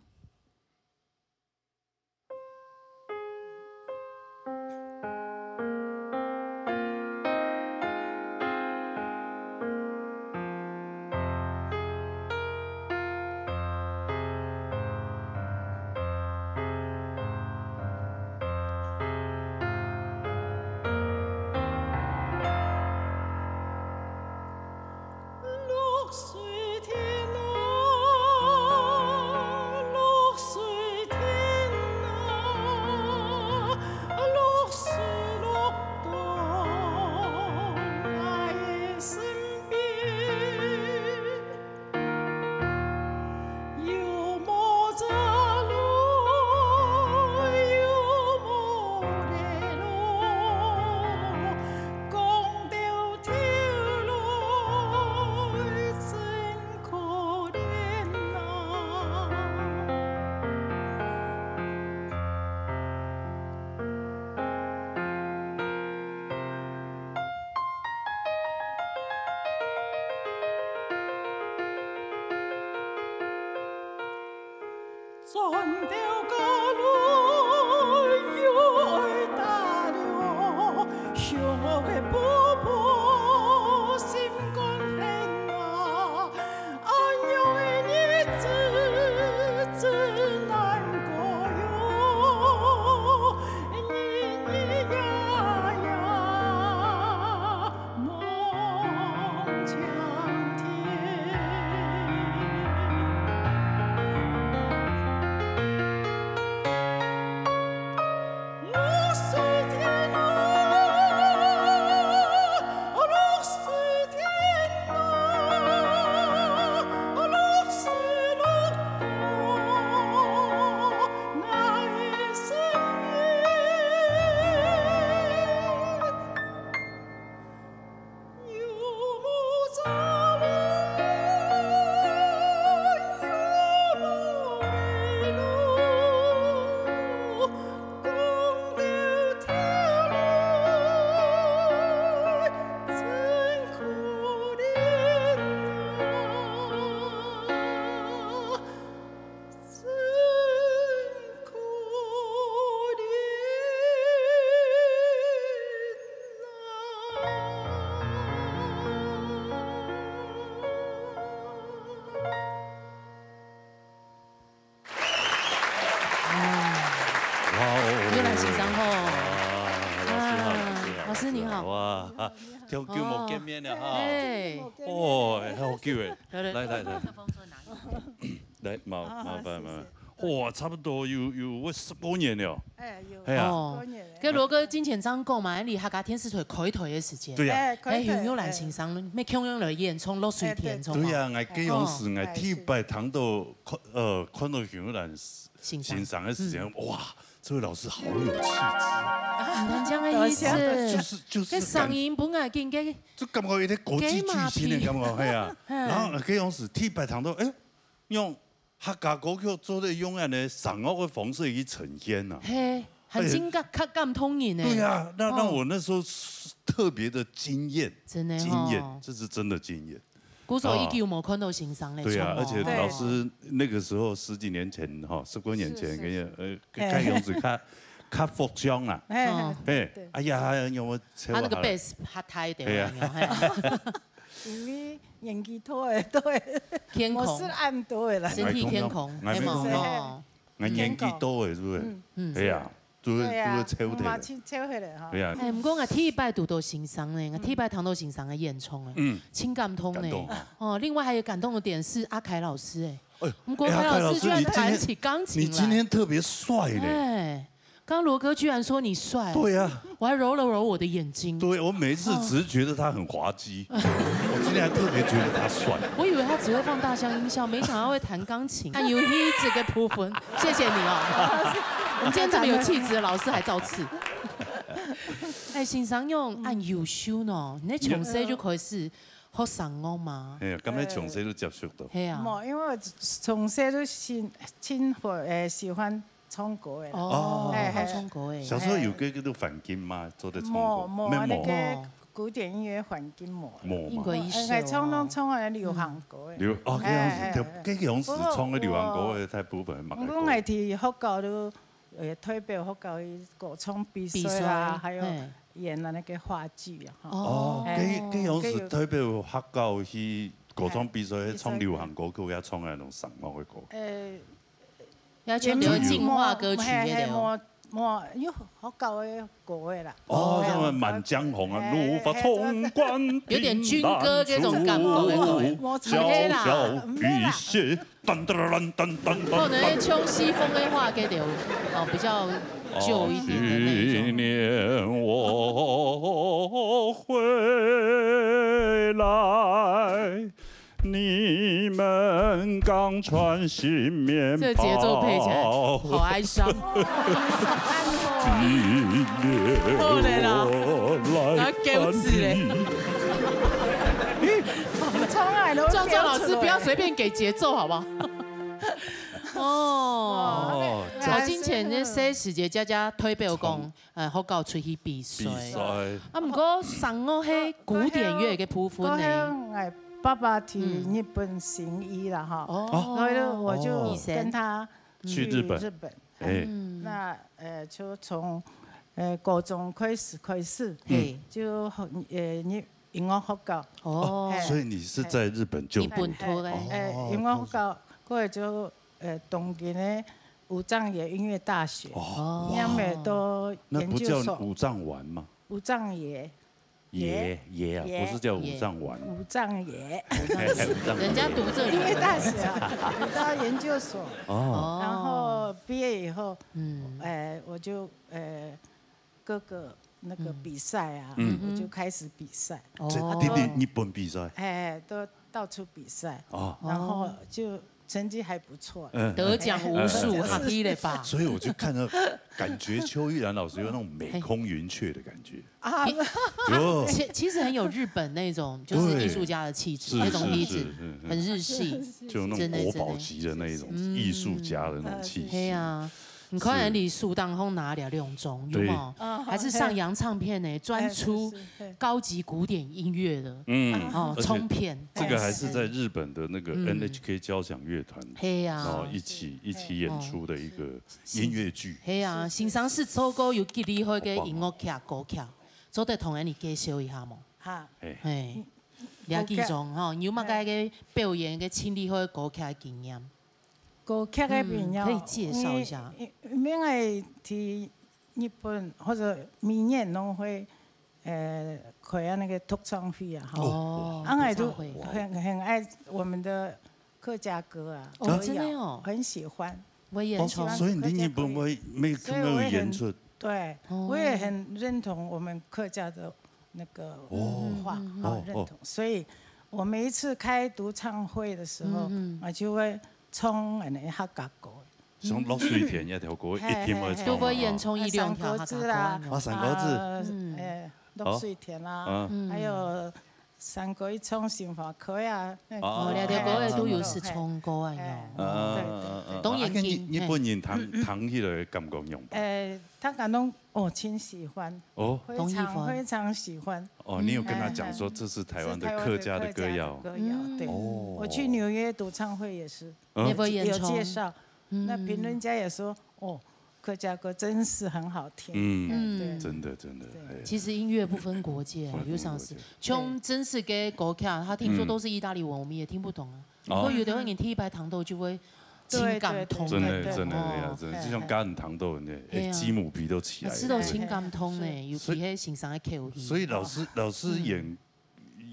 哇哦，又來欣賞吼。哇，老師好，啊，老師好，老師你好。哇，好久無見面了哈。哦。哎。哦，好久哎。來，來，來，來。麥克風坐哪裡？來，麻，啊，麻煩，謝謝。麻煩。哇，差不多有，有，有十多年了。哎，有，哎呀。哦，十多年了。跟羅哥之前這樣講嘛，你客家電視台開台个時間。對呀。哎，開台，哎，侯玉蘭先生，哎。沒共樣來演唱《落水天》，哎，對。唱嘛。對呀，𠊎該央時，哦。𠊎第一擺聽到，看，呃，看到侯玉蘭 欣賞。欣賞个時間，嗯。哇，這位老師好有氣質。啊，恁樣个意思。多謝。就是，就是該聲音本來就應該，就感覺有點國際巨星的感覺，係嘛？嘿啊。嗯。然後，呃，該央時第一擺聽到，哎，用客家歌曲做得用恁呢聲樂个方式去呈現啊。嘿，還真感，而且較感動人呢。對啊，那，那，哦。我那時候是特別的驚豔，真的吼。驚豔，這是真的驚豔。 故所已久無看到先生咧，哦。對啊，唱歌。而且老師那個時候十幾年前哈，十多年前，對，是，是，是。跟，呃，嘿。看樣子較，較福相啦。嘿，哦。嘿，對。哎呀，有沒有？他那個bass較大一點，嘿啊。有沒有？嘿。因為年紀大了，對。天空。我是恁多的啦。身體天空，哎，係無？天空。哦。 𠊎年紀大了，是不是？嗯。嗯。哎呀，都會，對啊，都會抽起來。嘛，真抽起來哈。對啊。哎，毋過𠊎第一擺堵到先生呢，𠊎第一擺聽到先生个演唱哎，嗯。真感動呢。感動啊。哦，另外還有感動的點是阿凱老師哎，哎，毋過凱老師居然彈起鋼琴來。哎，阿凱老師，你今天，你今天特別帥嘞。哎，剛剛羅哥居然說你帥。對啊。我還揉了揉我的眼睛。對，我每一次只是覺得他很滑稽，我今天還特別覺得他帥。我以為他只會放大箱音效，沒想到會彈鋼琴。彈遊戲這個部分，謝謝你哦。我們今天這麼有氣質的老師還造次。哎，先生恁優秀呢，你從細就開始學聲樂嗎？哎呀，剛才從細就接觸到。係啊。無，因為我從細就喜，真會，呃，喜歡唱歌个啦。哦，哎，哎。唱歌个。小時候有這個環境嗎？做得唱歌？無，無，沒有。那個古典音樂環境無啦。無嘛。應該一首哦。哎，唱攏唱个流行歌个。流，哦，這樣子，哎，哎，哎。這，這樣子唱个流行歌个大部分嘛。毋過𠊎去學校都，呃，代表學校去歌唱比賽啦，比賽，還有，嘿。演了那個話劇啊，哈。哦。哦，哎，這，這樣子代表學校去歌唱比賽，哎，唱流行歌曲，也唱那種什麼的歌？呃， 也全部有進化歌曲个了。嘿，嘿，無，無，有學校个歌个啦。哦，嘿啊。什麼滿江紅啊，嘿，嘿，怒髮衝冠，有點軍歌這種感覺的歌。無錯啦，小小雨歇，噹噹噹噹噹噹。可能唱西風个話，該就，哦，比較舊一點的那一種。哦，去年我回來， 你們剛穿新棉袍。這節奏配起來好哀傷。後來啦，然後歌詞嘞。壯壯老師不要隨便給節奏好不好？哦，哦，好，金錢那些時節，佳佳推背我講， 呃，學校出去比賽。比賽。啊，毋過聲樂係古典樂个部分呢。𠊎爸爸去日本行醫啦，哈。哦。所以呢，我就跟他去日本。去日本。日本。哎。那，呃，就從，呃，高中開始，開始，嘿。就，呃，音，音樂學校。哦。嘿。所以你是在日本就讀？日本讀的。哎，哎，哦，音樂學校，過來就，呃，東京的武藏野音樂大學。哦。念了到研究所。那不叫武藏丸嗎？ 武藏野。野，野啊，野。不是叫武藏丸。武藏野。武藏野。人家讀這裡。音樂大學啊，讀到研究所。哦。然後畢業以後，嗯。呃，我就，呃，各個那個比賽啊，嗯。我就開始比賽。這，哦。你，你日本比賽？哎，都到處比賽。哦。然後就成績還不錯。嗯。得獎無數，嗯。哈，一了吧？所以我就看到，感覺邱玉蘭老師有那種美空雲雀的感覺。 啊，有。其，其實很有日本那種，就是藝術家的氣質，對。那種氣質，是，是，是，是。很日系，就那種國寶級的那一種，真的，真的。藝術家的那種氣息。嗯。對啊，你看人家樹當紅拿了兩種，有沒有？對。啊，還是上揚唱片呢，專出，哎，是，是，對。高級古典音樂的，嗯，哦，而且唱片。這個還是在日本的那個嗯。N H K交響樂團，對啊。然後一起，一起演出的一個 音樂劇。係啊，先生識做過有幾厲害个音樂劇、歌劇，做得同𠊎俚介紹一下無？哈。係。係，了解中吼，有麼个个表演个盡厲害个歌劇个經驗？歌劇个表演，嗯，可以介紹一下。因為，因為𠊎去日本或者明年攏會，呃，開啊那個獨唱會啊，哈。哦，啊，𠊎就獨唱會。很，很愛我們的 客家歌啊，哦，歌謠，真的哦。很喜歡。會演出。哦，所以你日本會，每，所以我也很，每個演出。對，哦。我也很認同我們客家的那個文化，哦。哦，哦，認同。哦。所以我每一次開獨唱會的時候，嗯，嗯。我就會唱那個客家歌。像《落水田》這條歌，一定會唱嘛。嘿，嘿，嘿。都會演唱一兩條客家歌。啊，《山歌子》。啊，《山歌子》。啊，嗯。哎，《落水田》啦，哦。嗯。還有 山歌一唱心花開啊，那個。哦，兩條歌仔都有時唱歌啊，哎，喲。哎，對，對，對。啊，當然啊，啊，日，日本人聽，聽起來感覺仰般？哎，他感動，哦，真喜歡，哦。非常，非常喜歡。哦，你有跟他講說這是台灣的客家的歌謠？哎，哎，哎，是台灣的客家的歌謠，對。嗯。哦。我去紐約獨唱會也是，嗯。有，有介紹。 嗯。那評論家也說，哦，客家歌真是很好聽。嗯，嗯。對。真的，真的，對。哎。其實音樂不分國界啊，不分國界。有常時，像真實个歌曲啊，他聽說都是意大利文，嗯。我們也聽不懂啊。哦。不過有的時候你第一擺聽到就會真感動。對，對，對，真的，對，對。真的，哎呀，哦。真的，就像加了糖豆，你，哎，哎呀。雞母皮都起來了。啊，食到真感動呢，對。尤其係先生个口音。所以，所以老師，老師演，嗯。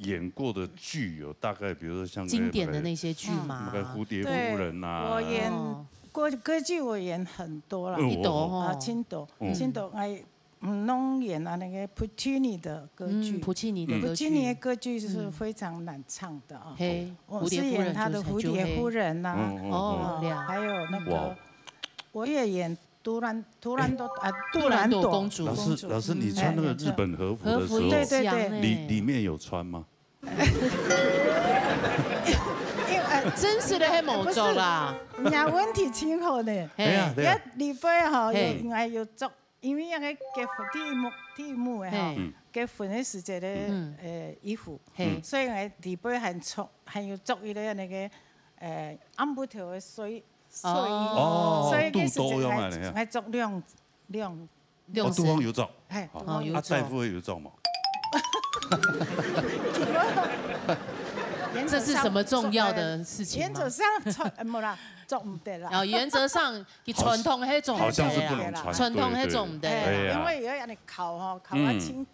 演過的劇有大概，比如說像那個，經典的那些劇嘛。嗯，那個蝴蝶夫人啊。對，我演哦。歌，歌劇我演很多了。嗯，你多哦。啊，真多，嗯。真多，哎， 嗯，攏演啊，那個Puccini的歌劇。嗯，Puccini的歌劇。Puccini的歌劇是非常難唱的啊。嗯。嘿，我是演他的蝴蝶夫人啊。蝴蝶夫人就是很久，嘿。嗯，嗯，嗯。哦，嗯。了。还有那個，哇。我也演杜兰，杜兰朵，啊，杜兰朵公主。杜兰朵公主。老師，老師，你穿那個日本和服的時候，和服一講欸。对，对，对。里，里面有穿嗎？因為，呃，真實的黑毛族啦。不是，人家問題真好呢。嘿。哎呀，對啊。也里背吼，有，嘿。應該有做 因為那個結婚，第一幕，第一幕的吼，嘿。嗯。結婚的時節的，嗯。呃，衣服，嘿。所以呢，裡背還穿，還有著一個那個，呃，暗晡頭的睡，睡衣，哦。所以該時節肚兜用啊，還，你看。還著兩，兩，兩哦，肚兜有著。嘿，哦，肚兜有著。啊，大夫有著嗎？原則上，這是什麼重要的事情嗎？原則上穿，呃，沒啦，著毋得啦。哦，原則上 佢傳統係做毋得啊。好像是不能穿，傳統係做毋得啊。對，對，對。哎呀。因為有人恁樣扣吼，扣啊，嗯。真，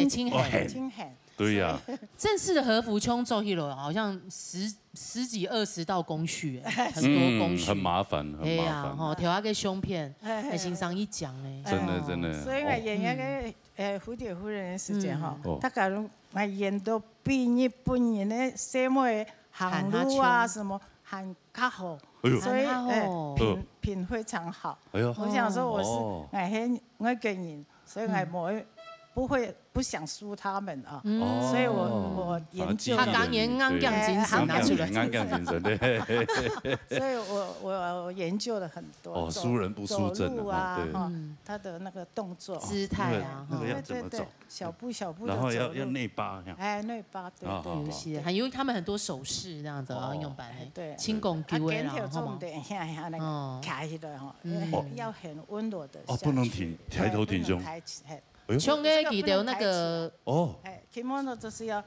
嘿，真，真痕。真痕。對呀。所以正式的和服穿著起來，好像十，十幾二十道工序欸，很多工序。嗯，很麻煩，很麻煩。哎呀，吼，頭下个相片，嘿，嘿。還先生一講呢。真的，哦。真的。所以我演那個，哦。呃，蝴蝶夫人的時間吼，嗯。哦。大家都，我演到比日本人的細妹行路啊，行下去。什麼 還較好，哎喲。所以，還較好。哎，品，嗯。品非常好。哎喲。我想說我是，哦。哎，很，我个人，所以我嗯。不會，不會，不想輸他們啊。嗯。哦。所以我，我研究了。反而激勵人，客家人硬頸精神拿出來。哎，硬頸精神，硬頸精神，對。所以我，我研究了很多，哦，走，輸人不輸陣啊，走路啊，對。哈，嗯。他的那個動作。姿態啊，那個，那個哈。要怎麼走？對，對，對。 小步小步地走路。然後要，要內八，這樣。哎，內八，對，啊，對。好，好。有些，還有他們很多手勢這樣子，哦。然後用擺，哎，對。輕功丟的啦，啊，肩頭做毋得，吼嘛。嘿，嘿，那個哦。徛起來吼，嗯。要很溫柔地下去。哦，不能挺，抬頭挺胸。哎，不能抬起，嘿。哎喲。像該記得那個，這個不能抬起來。哦。哎，kimono就是要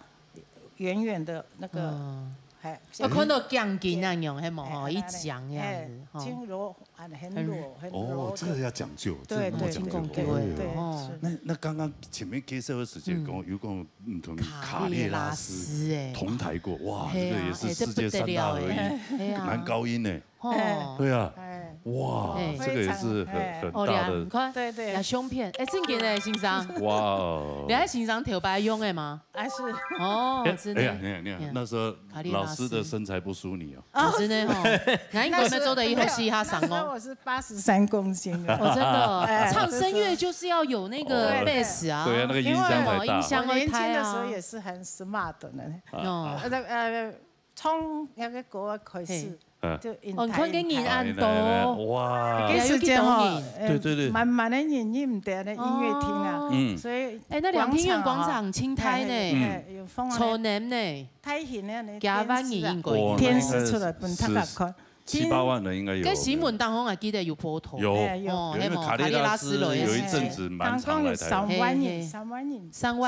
遠遠的那個，嗯。哎，我看到頸巾那樣，嘿無吼，哎，一講這樣子，哎，吼。輕柔 啊，很柔，很柔的。哦，這個要講究，對，這個要講究。對，對，對，對，哦。是。那，那剛剛前面介紹的時間，嗯。講，有講，嗯，同卡列拉斯，卡列拉斯，哎。同台過，哇，嘿啊，這個也是世界三大合一，哎，這不得了，哎。嘿啊。男高音呢。哦。對啊。哎。哇，哎。這個也是很，非常，哎。很大的。哦，你看，對，對。呀，相片，哎，正經的，先生。哇哦。你還先生頭擺用的嗎？ 還是哦，哎，真的。哎呀，你看，你看，呀。那時候老師的身材不輸你哦。卡列拉斯。哦，真的哦，那應該沒做得一口氣哈上哦。那時候，那時候我是八十三公斤的。哦，真的哦，哎，唱聲樂就是要有那個bass啊。對，對啊，那個音箱才大。因為我，音箱會開啊。我年輕的時候也是很smart的呢。哦。呃，呃，從那個國外開始，嘿。 嗯。就引，哦，你看這人恁多。哇。這個時間吼，哎，對，對，對。慢慢的人，你毋得那音樂廳啊，哦。嗯。所以哎，那兩廳院廣場，廣場清大呢。哎，哎，哎，有放啊。坐滿呢。大型的那個電視啊，幾萬人應該有。電視出來分大家看。哇，那個是七八萬人應該有。跟新聞當中還記得有報導。有，哎，有。哦，有，因為卡列拉斯有一陣子蠻常來台灣。嘿無，卡列拉斯來的時候。剛剛有三萬人，嘿，嘿。三萬人。三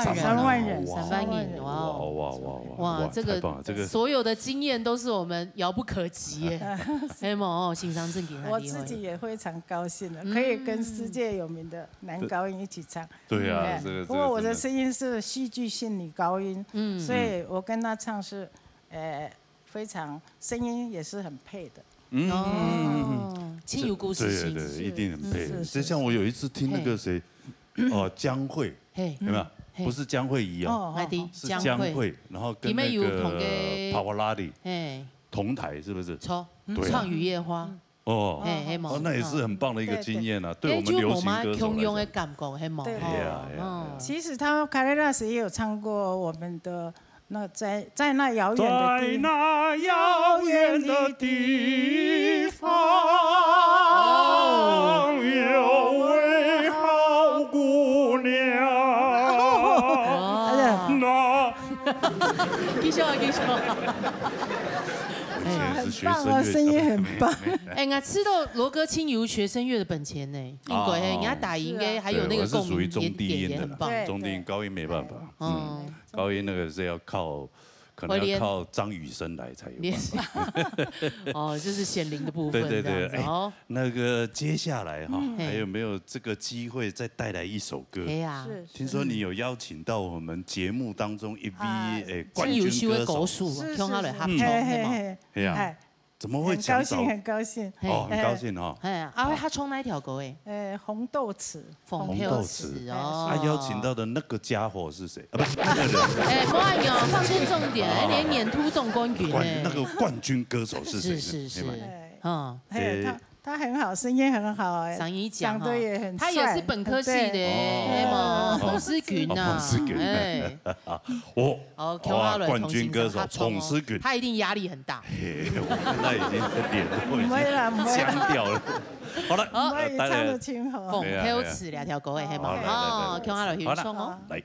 萬人，哇，三萬人，哇。哇，哇，哇，哇。哇，這個太棒了，這個所有的經驗都是我們 遙不可及耶。嘿無，哦，先生正經很厲害。我自己也非常高興的，嗯。可以跟世界有名的男高音一起唱。對啊，哎，這個，不過我的聲音是戲劇性女高音，嗯。所以我跟他唱是，呃，非常，聲音也是很配的。嗯。哦，真有故事性。對，對，對，一定很配。是，是，是。就像我有一次聽那個誰，嘿。哦，江蕙，嘿。有沒有？嘿。不是江蕙怡哦，哦，哦，哦。是江蕙，江蕙。然後跟那個裡面有同個Pavarotti。嘿。 同台，是不是？著，嗯，對啊。唱雨夜花。哦。嘿，嘿無，哦，那也是很棒的一個經驗啊，哦。對我們流行歌手來講。該就無麼共樣的感覺，嘿無？對。哎呀，哎呀，哦。哎呀。其實他卡列拉斯也有唱過我們的那在，在那遙遠的地，在那遙遠的地方，哦。有位好姑娘。哦。哎呀。那 繼續啊，繼續啊。以前是學聲樂的。很棒哦，聲音很棒。哎，我知道羅哥盡有學聲樂的本錢呢，應該嘿，哦。人家打贏應該還有那個共，對，我是屬於中低音的啦，也，也很棒。對，中低音，高音沒辦法。對。哦。嗯，高音那個是要靠，可能要靠张雨生来才有办法。哦，就是显灵的部分，对对对，这样子哦。哎，那个接下来哈，嗯。还有没有这个机会再带来一首歌？哎呀。是，是。听说你有邀请到我们节目当中一位，啊，哎，冠军歌手。真優秀的歌手，是，是，共下來合唱，是。嘿，嘿，嘿。哎呀，哎，怎么会抢早？很高兴，很高兴。哦，很高兴哦。哎呀，啊，他唱哪一条歌？哎。呃，红豆词。 红豆词哦。啊，邀请到的那个家伙是谁？啊，不是，那个人。哎，莫按呢哦，放错重点，哎，连年度总冠军呢。冠-，那个冠军歌手是谁呢？是，是，是。你们，嗯。哎，他，他很好，声音很好，哎，长一甲哈，长得也很帅，他也是本科系的，对。哎嘛，哦。彭思群啊，哦，彭思群。哎。哦，哦，哇，冠军歌手彭思群。他一定压力很大。嘿，我现在已经脸都已经，不会啦，不会啦。僵掉了。 好了，好，呃，大家，唱得真好。凤口词两条歌的，嘿嘛？好，来，来，来，哦，来。共下來欣賞哦。好了，来。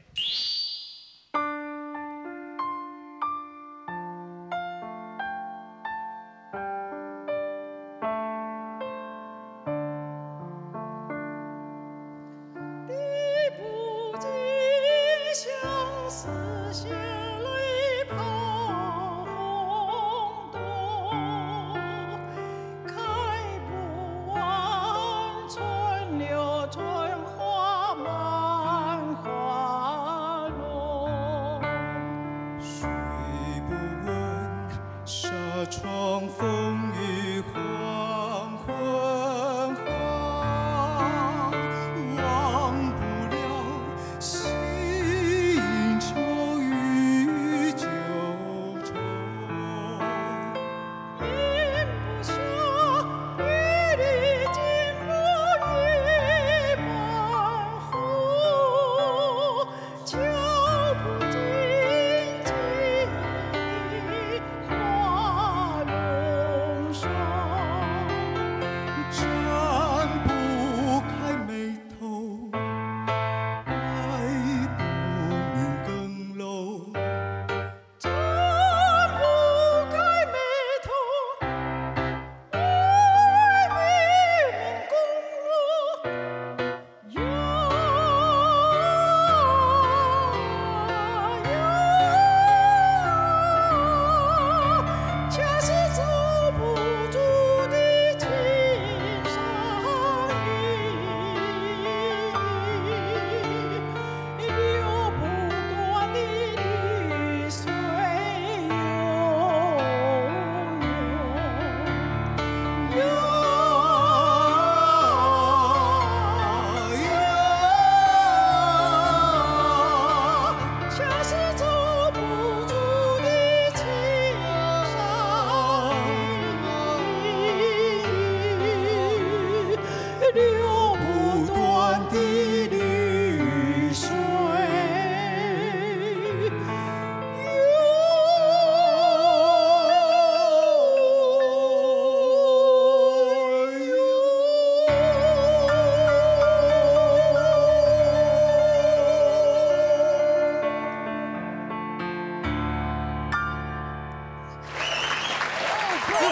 哦，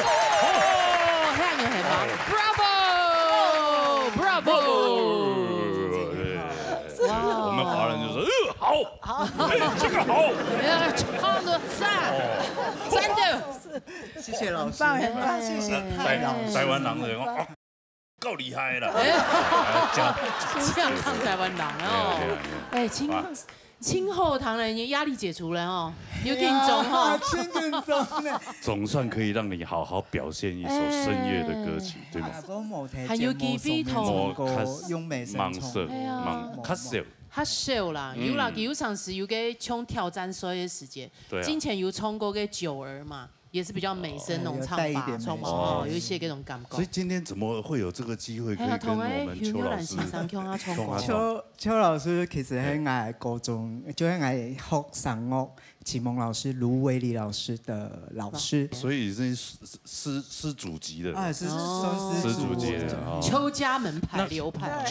很有很棒，Bravo，Bravo。哇。我们华人就说，呃，好，好。哎，这个好。哎呀，唱得赞，哦。赞的。谢谢老师，很棒，很棒，谢谢。那台-，台湾人的人讲，哦，够厉害了。哎。哎，这样。这样唱台湾人哦。对啊，对啊，对啊。哎，今，哇。今后唐人压力解除了哦，有紧张哦。哎呀，真紧张呢。总算可以让你好好表现一首声乐的歌曲，哎。对吗？啊，我无提还有机会同。唱歌，用美声唱。哎呀。较少。 較少啦，嗯。有啦，佢有尝试有个像挑战赛个时节，对啊。之前有唱过个九儿嘛，也是比较美声那种唱法，哦，有带一点美声。唱法，哦，有一些这种感觉。所以今天怎么会有这个机会可以跟我们邱老师？哎呀，同个邱老师，邱老师。邱，邱老师其实是我高中，就系我学声乐启蒙老师卢伟丽老师的老师。所以是师，师，师祖级的。啊，是，哦。算师祖级的，师祖级的，哦。邱家门派流派。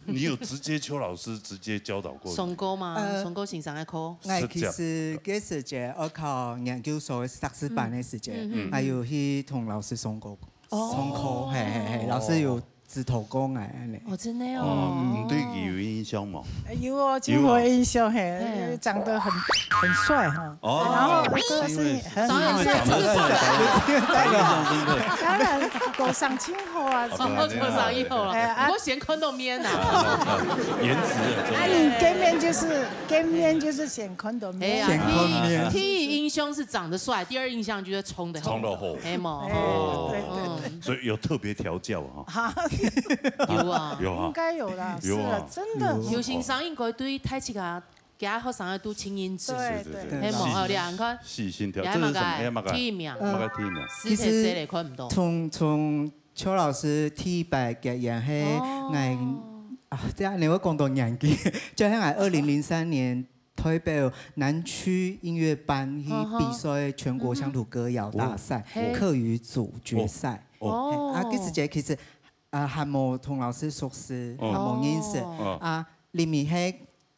那 你有直接邱老师直接教导过你？上过吗？呃，上过先生个课？我其实个时节，我考研究所个碩士班个时节，嗯，嗯，嗯。我有去同老师上过，哦。上课，嘿，嘿，嘿，老师有指頭過來恁呢。哦，真的哦。哦，你對佢有印象無？有哦，真有印象嘿，嘿。長得很，很帥哈。哦，然後歌聲很好。是因為長得很帥，長得很帥，長得很帥。當然，歌聲真好啊。哦，歌聲很好啦。哎，啊。不過嫌看到面啊。顏值很重要。啊，你見面就是，見面就是先看到面。哎呀，先看面。第一，第一印象是長得帥，第二印象就是衝得好。衝得好。哎嘛，哎，哦。對，對，對。嗯。所以有特別調教哈。 有啊。有啊。應該有啦，有啊。是啊，真的。有。有先生應該對大自家，其他學生都真認真。對，對，對。對。嘿，無，哦，你看，細心調，這是什麼？你還麼个？還麼个？第一名。麼个第一名？實在是咧，看毋到。從，從邱老師第一擺結緣，嘿，哦。𠊎，啊，這樣你會講到年紀，就係𠊎二零零三年 代表南區音樂班去比賽全國鄉土歌謠大賽，嗯哼。客語組決賽。哦。哦。嘿，啊，該時節其實，啊，還無同老師熟識，哦。還無認識。哦。啊，裡面係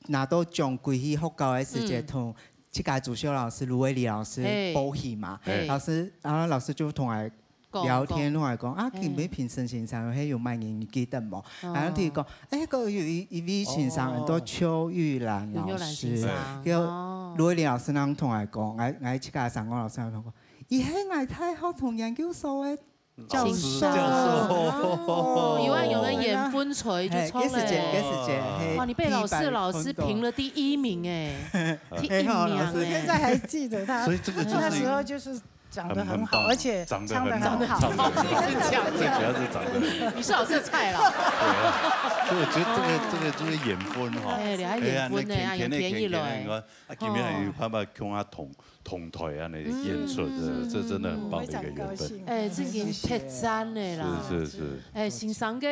拿到獎歸去學校个時節，嗯。同自家主修老師盧偉禮老師，嘿。報喜嘛。嘿。老師，然後老師就同𠊎 講，聊天，講。同𠊎講，啊，嘿。今晡日評審先生係有麼人，你記得無？哦。然後佢講，哎，該有一，一位先生，哦。安到邱玉蘭老師。邱玉蘭先生，叫，哦。盧偉禮老師，𠊎同𠊎講，𠊎，𠊎自家个三個老師，𠊎同𠊎講，佢係𠊎大學同研究所个教授。先生。教授。哦，有啊，有个緣分才就出來。嘿，該時節，該時節，嘿，哇，你被老師，老師評了第一名哎，第一名哎。很好，老師。現在還記得他，所以這個就是那時候就是 長得很好，很，很棒，而且唱得很好。長得很好，唱得很好。最主要是長得很好。你是老師的菜啦。對啊，所以我覺得這個，這個就是緣分哈。哎，你還緣分呢，哎呀，你看，你看，你看，你看，啊，今天還有辦法跟他同，同台啊，那個演出，嗯。這，這真的很棒的一個緣分。非常高興。哎，這已經太讚了啦。是，是，是。哎，先生个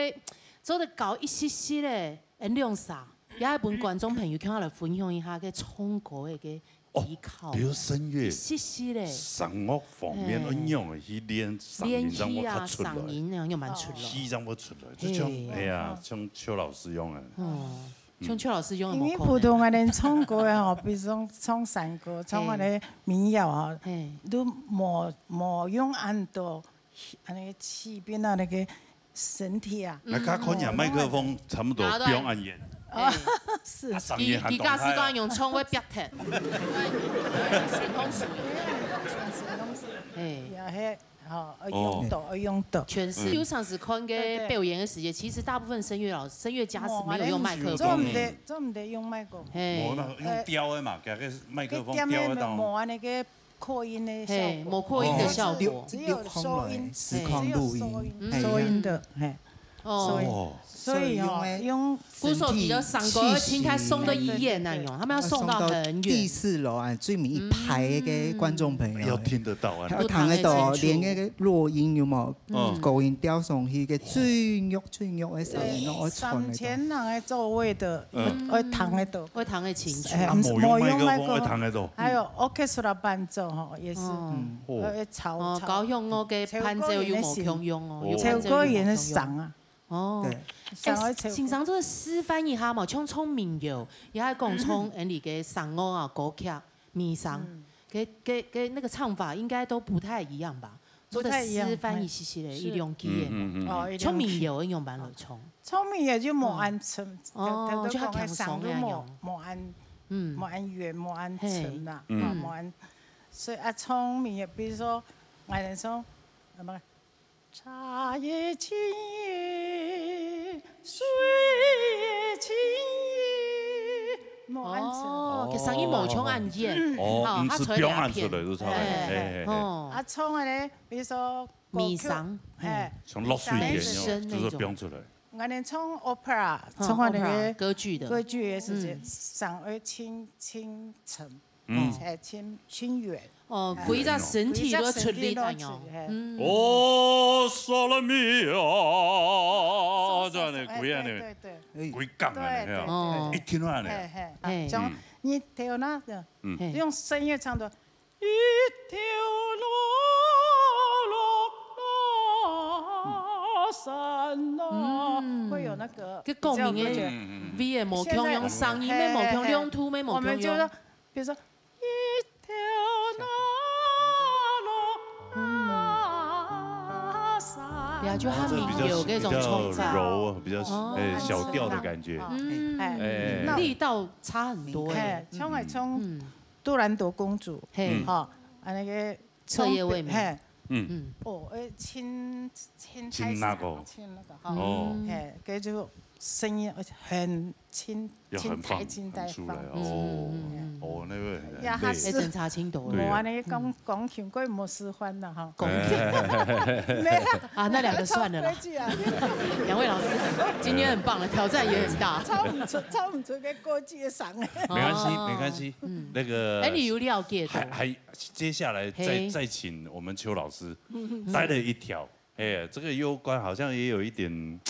做得搞一息息嘞，恁兩儕，也分觀眾朋友共下來分享一下个唱歌个个 哦，技巧。比如聲樂，一息息咧。聲樂方面，嘿。仰般去練聲音，練氣啊，正會較出來。聲音啊，仰般出來。氣正會出來，就像，嘿。哎呀，像邱老師樣啊。哦，嗯。像邱老師樣，因為普通个人唱歌个吼，比如講唱山歌，唱个民謠啊，嘿。都無，無用恁多 恁呢氣變到那個身體啊。嗯。那較看你麥克風差不多，拿到，不用恁遠。哎。是。啊，聲音還當大啊。佢，佢假使講用衝會煏忒。哎。也係，吼，愛用到，哦。愛用到。全是。嗯。有常時看个表演个時間，對，對。其實大部分聲樂老師、聲樂家是沒有用麥克風的。做毋得，做毋得用麥克風。嘿。無，那用調的嘛，給个麥克風調得到。無恁呢个 擴音的效果。嘿，無擴音的效果。哦，只有，只有收音，實況來，實況錄音。只有收音，嘿。收音的，嘿。哦。收音。哦。所以哦，所以用个用鼓手比較傷高，身體，要聽他送到醫院那種，嘿，對，對，對。他們要送到很遠。要送到第四樓啊，最尾一排个觀眾朋友。嗯。要聽得到啊。還有聽得到哦，都聽得清楚。連那個弱音有沒有？嗯。高音調上去个最弱最弱个聲音，對，攏會傳得到。三千人个座位的，嗯。愛聽得到。會聽得清楚。哎，啊，無用麥克風，無用麥克風。會聽得到。 還有orchestra伴奏吼，也是，哦。嗯。哦。呃，吵，哦，吵。交響樂个伴奏又無共樣哦，哦。有伴奏又無共樣。唱歌也是傷啊。哦。對。傷會唱歌。哎，先生，做示範一下嘛，像唱民謠，也還講唱，嗯。恁呢个山歌啊，歌曲，民謠，嗯。个，个，个那個唱法應該都不太一樣吧？做得示範一息息咧，不太一樣，哎。一兩句仔嘛。嗯，嗯，嗯，嗯。哦，一兩句。唱民謠用般來唱？唱民謠就無恁沉，哦，頭，頭，頭講个聲就無，就較輕鬆个那種。無恁 嗯。無恁遠，無恁深啦，嘿。嗯。吼，無恁，所以啊，聰明也，比如說，𠊎等說，什麼，茶也清也，水也清也，無恁深。哦，佢聲音無像恁遠，哦，吼，毋係佢吹來啊，飄出來，就差不多，嘿，嘿，嘿，嘿。哦。啊，唱个咧，比如說，歌曲，民謠，嘿。像落水一樣，就是飄出來。 𠊎等唱opera，嗯，唱个那個opera，歌劇的。歌劇的時節，嗯。聲愛清，清沉，嗯。哎，清，清遠。哦，哎。歸隻身體都出力，歸隻身體都出力，哎喲。嘿。嗯。哦，薩拉米亞，這樣的，哎，歸恁呢，對，對，對。歸港恁呢，對，對，哦。對。一聽到恁呢。嘿，嘿。嘿。像你聽那個，嗯。嘿。用聲樂唱的， 一條路路山路，嗯。會有那個，該共鳴个比較，嗯，嗯，嗯。味也無共樣，現在，聲音也無共樣，嘿，嘿，嘿。亮度也無共樣。我們就說，比如說，一條路路山呀，就他们有那种唱法，柔，比较，哦，哎，小调的感觉。嗯，哎，哎，那力道差很多哎。哎，像个唱《杜兰朵公主》，嘿，哈，啊那个《彻夜未眠》，嘿，嗯，哦，哎，轻轻轻那个，轻那个哈，哦，嘿，这就声音而且很轻，要很放，轻带轻带放，很出来哦，哦，那个很累，哎，真差轻多了。我那个讲讲琴，过没示范了哈。 没有啊，那两个算了啦。两位老师，今天很棒了，挑战也很大。超唔出，超唔出个国际的上。没关系，没关系。那个，哎，你有了解的。还还接下来再再请我们邱老师带了一条，哎，这个有关，好像也有一点，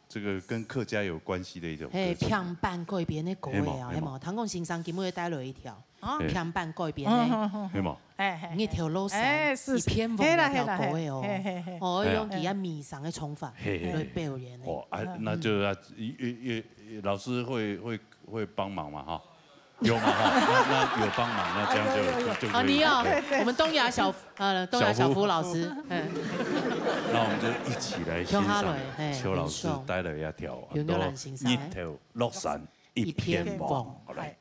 这个跟客家有关系的一首歌曲。嘿，平板改编的歌的啊，嘿嘛，嘿嘛，唐凤先生今日带了一条。 哦，平板改编的，是吗？哎，哎，日头落山，哎，是，一片黄，嘿啦，那条歌的哦，嘿啦，嘿，嘿，嘿。哦，用佢个迷上个唱法，嘿，嘿，来表演的。哦，啊，那就要，也也也老师会会会帮忙嘛哈，有嘛哈，那那有帮忙，那这样就就可以了。啊，你哦，对，我们东亚小呃东亚小福老师，嗯，那我们就一起来欣赏邱老师带了一条，很棒，有有人欣赏，日头落山一片黄，好来。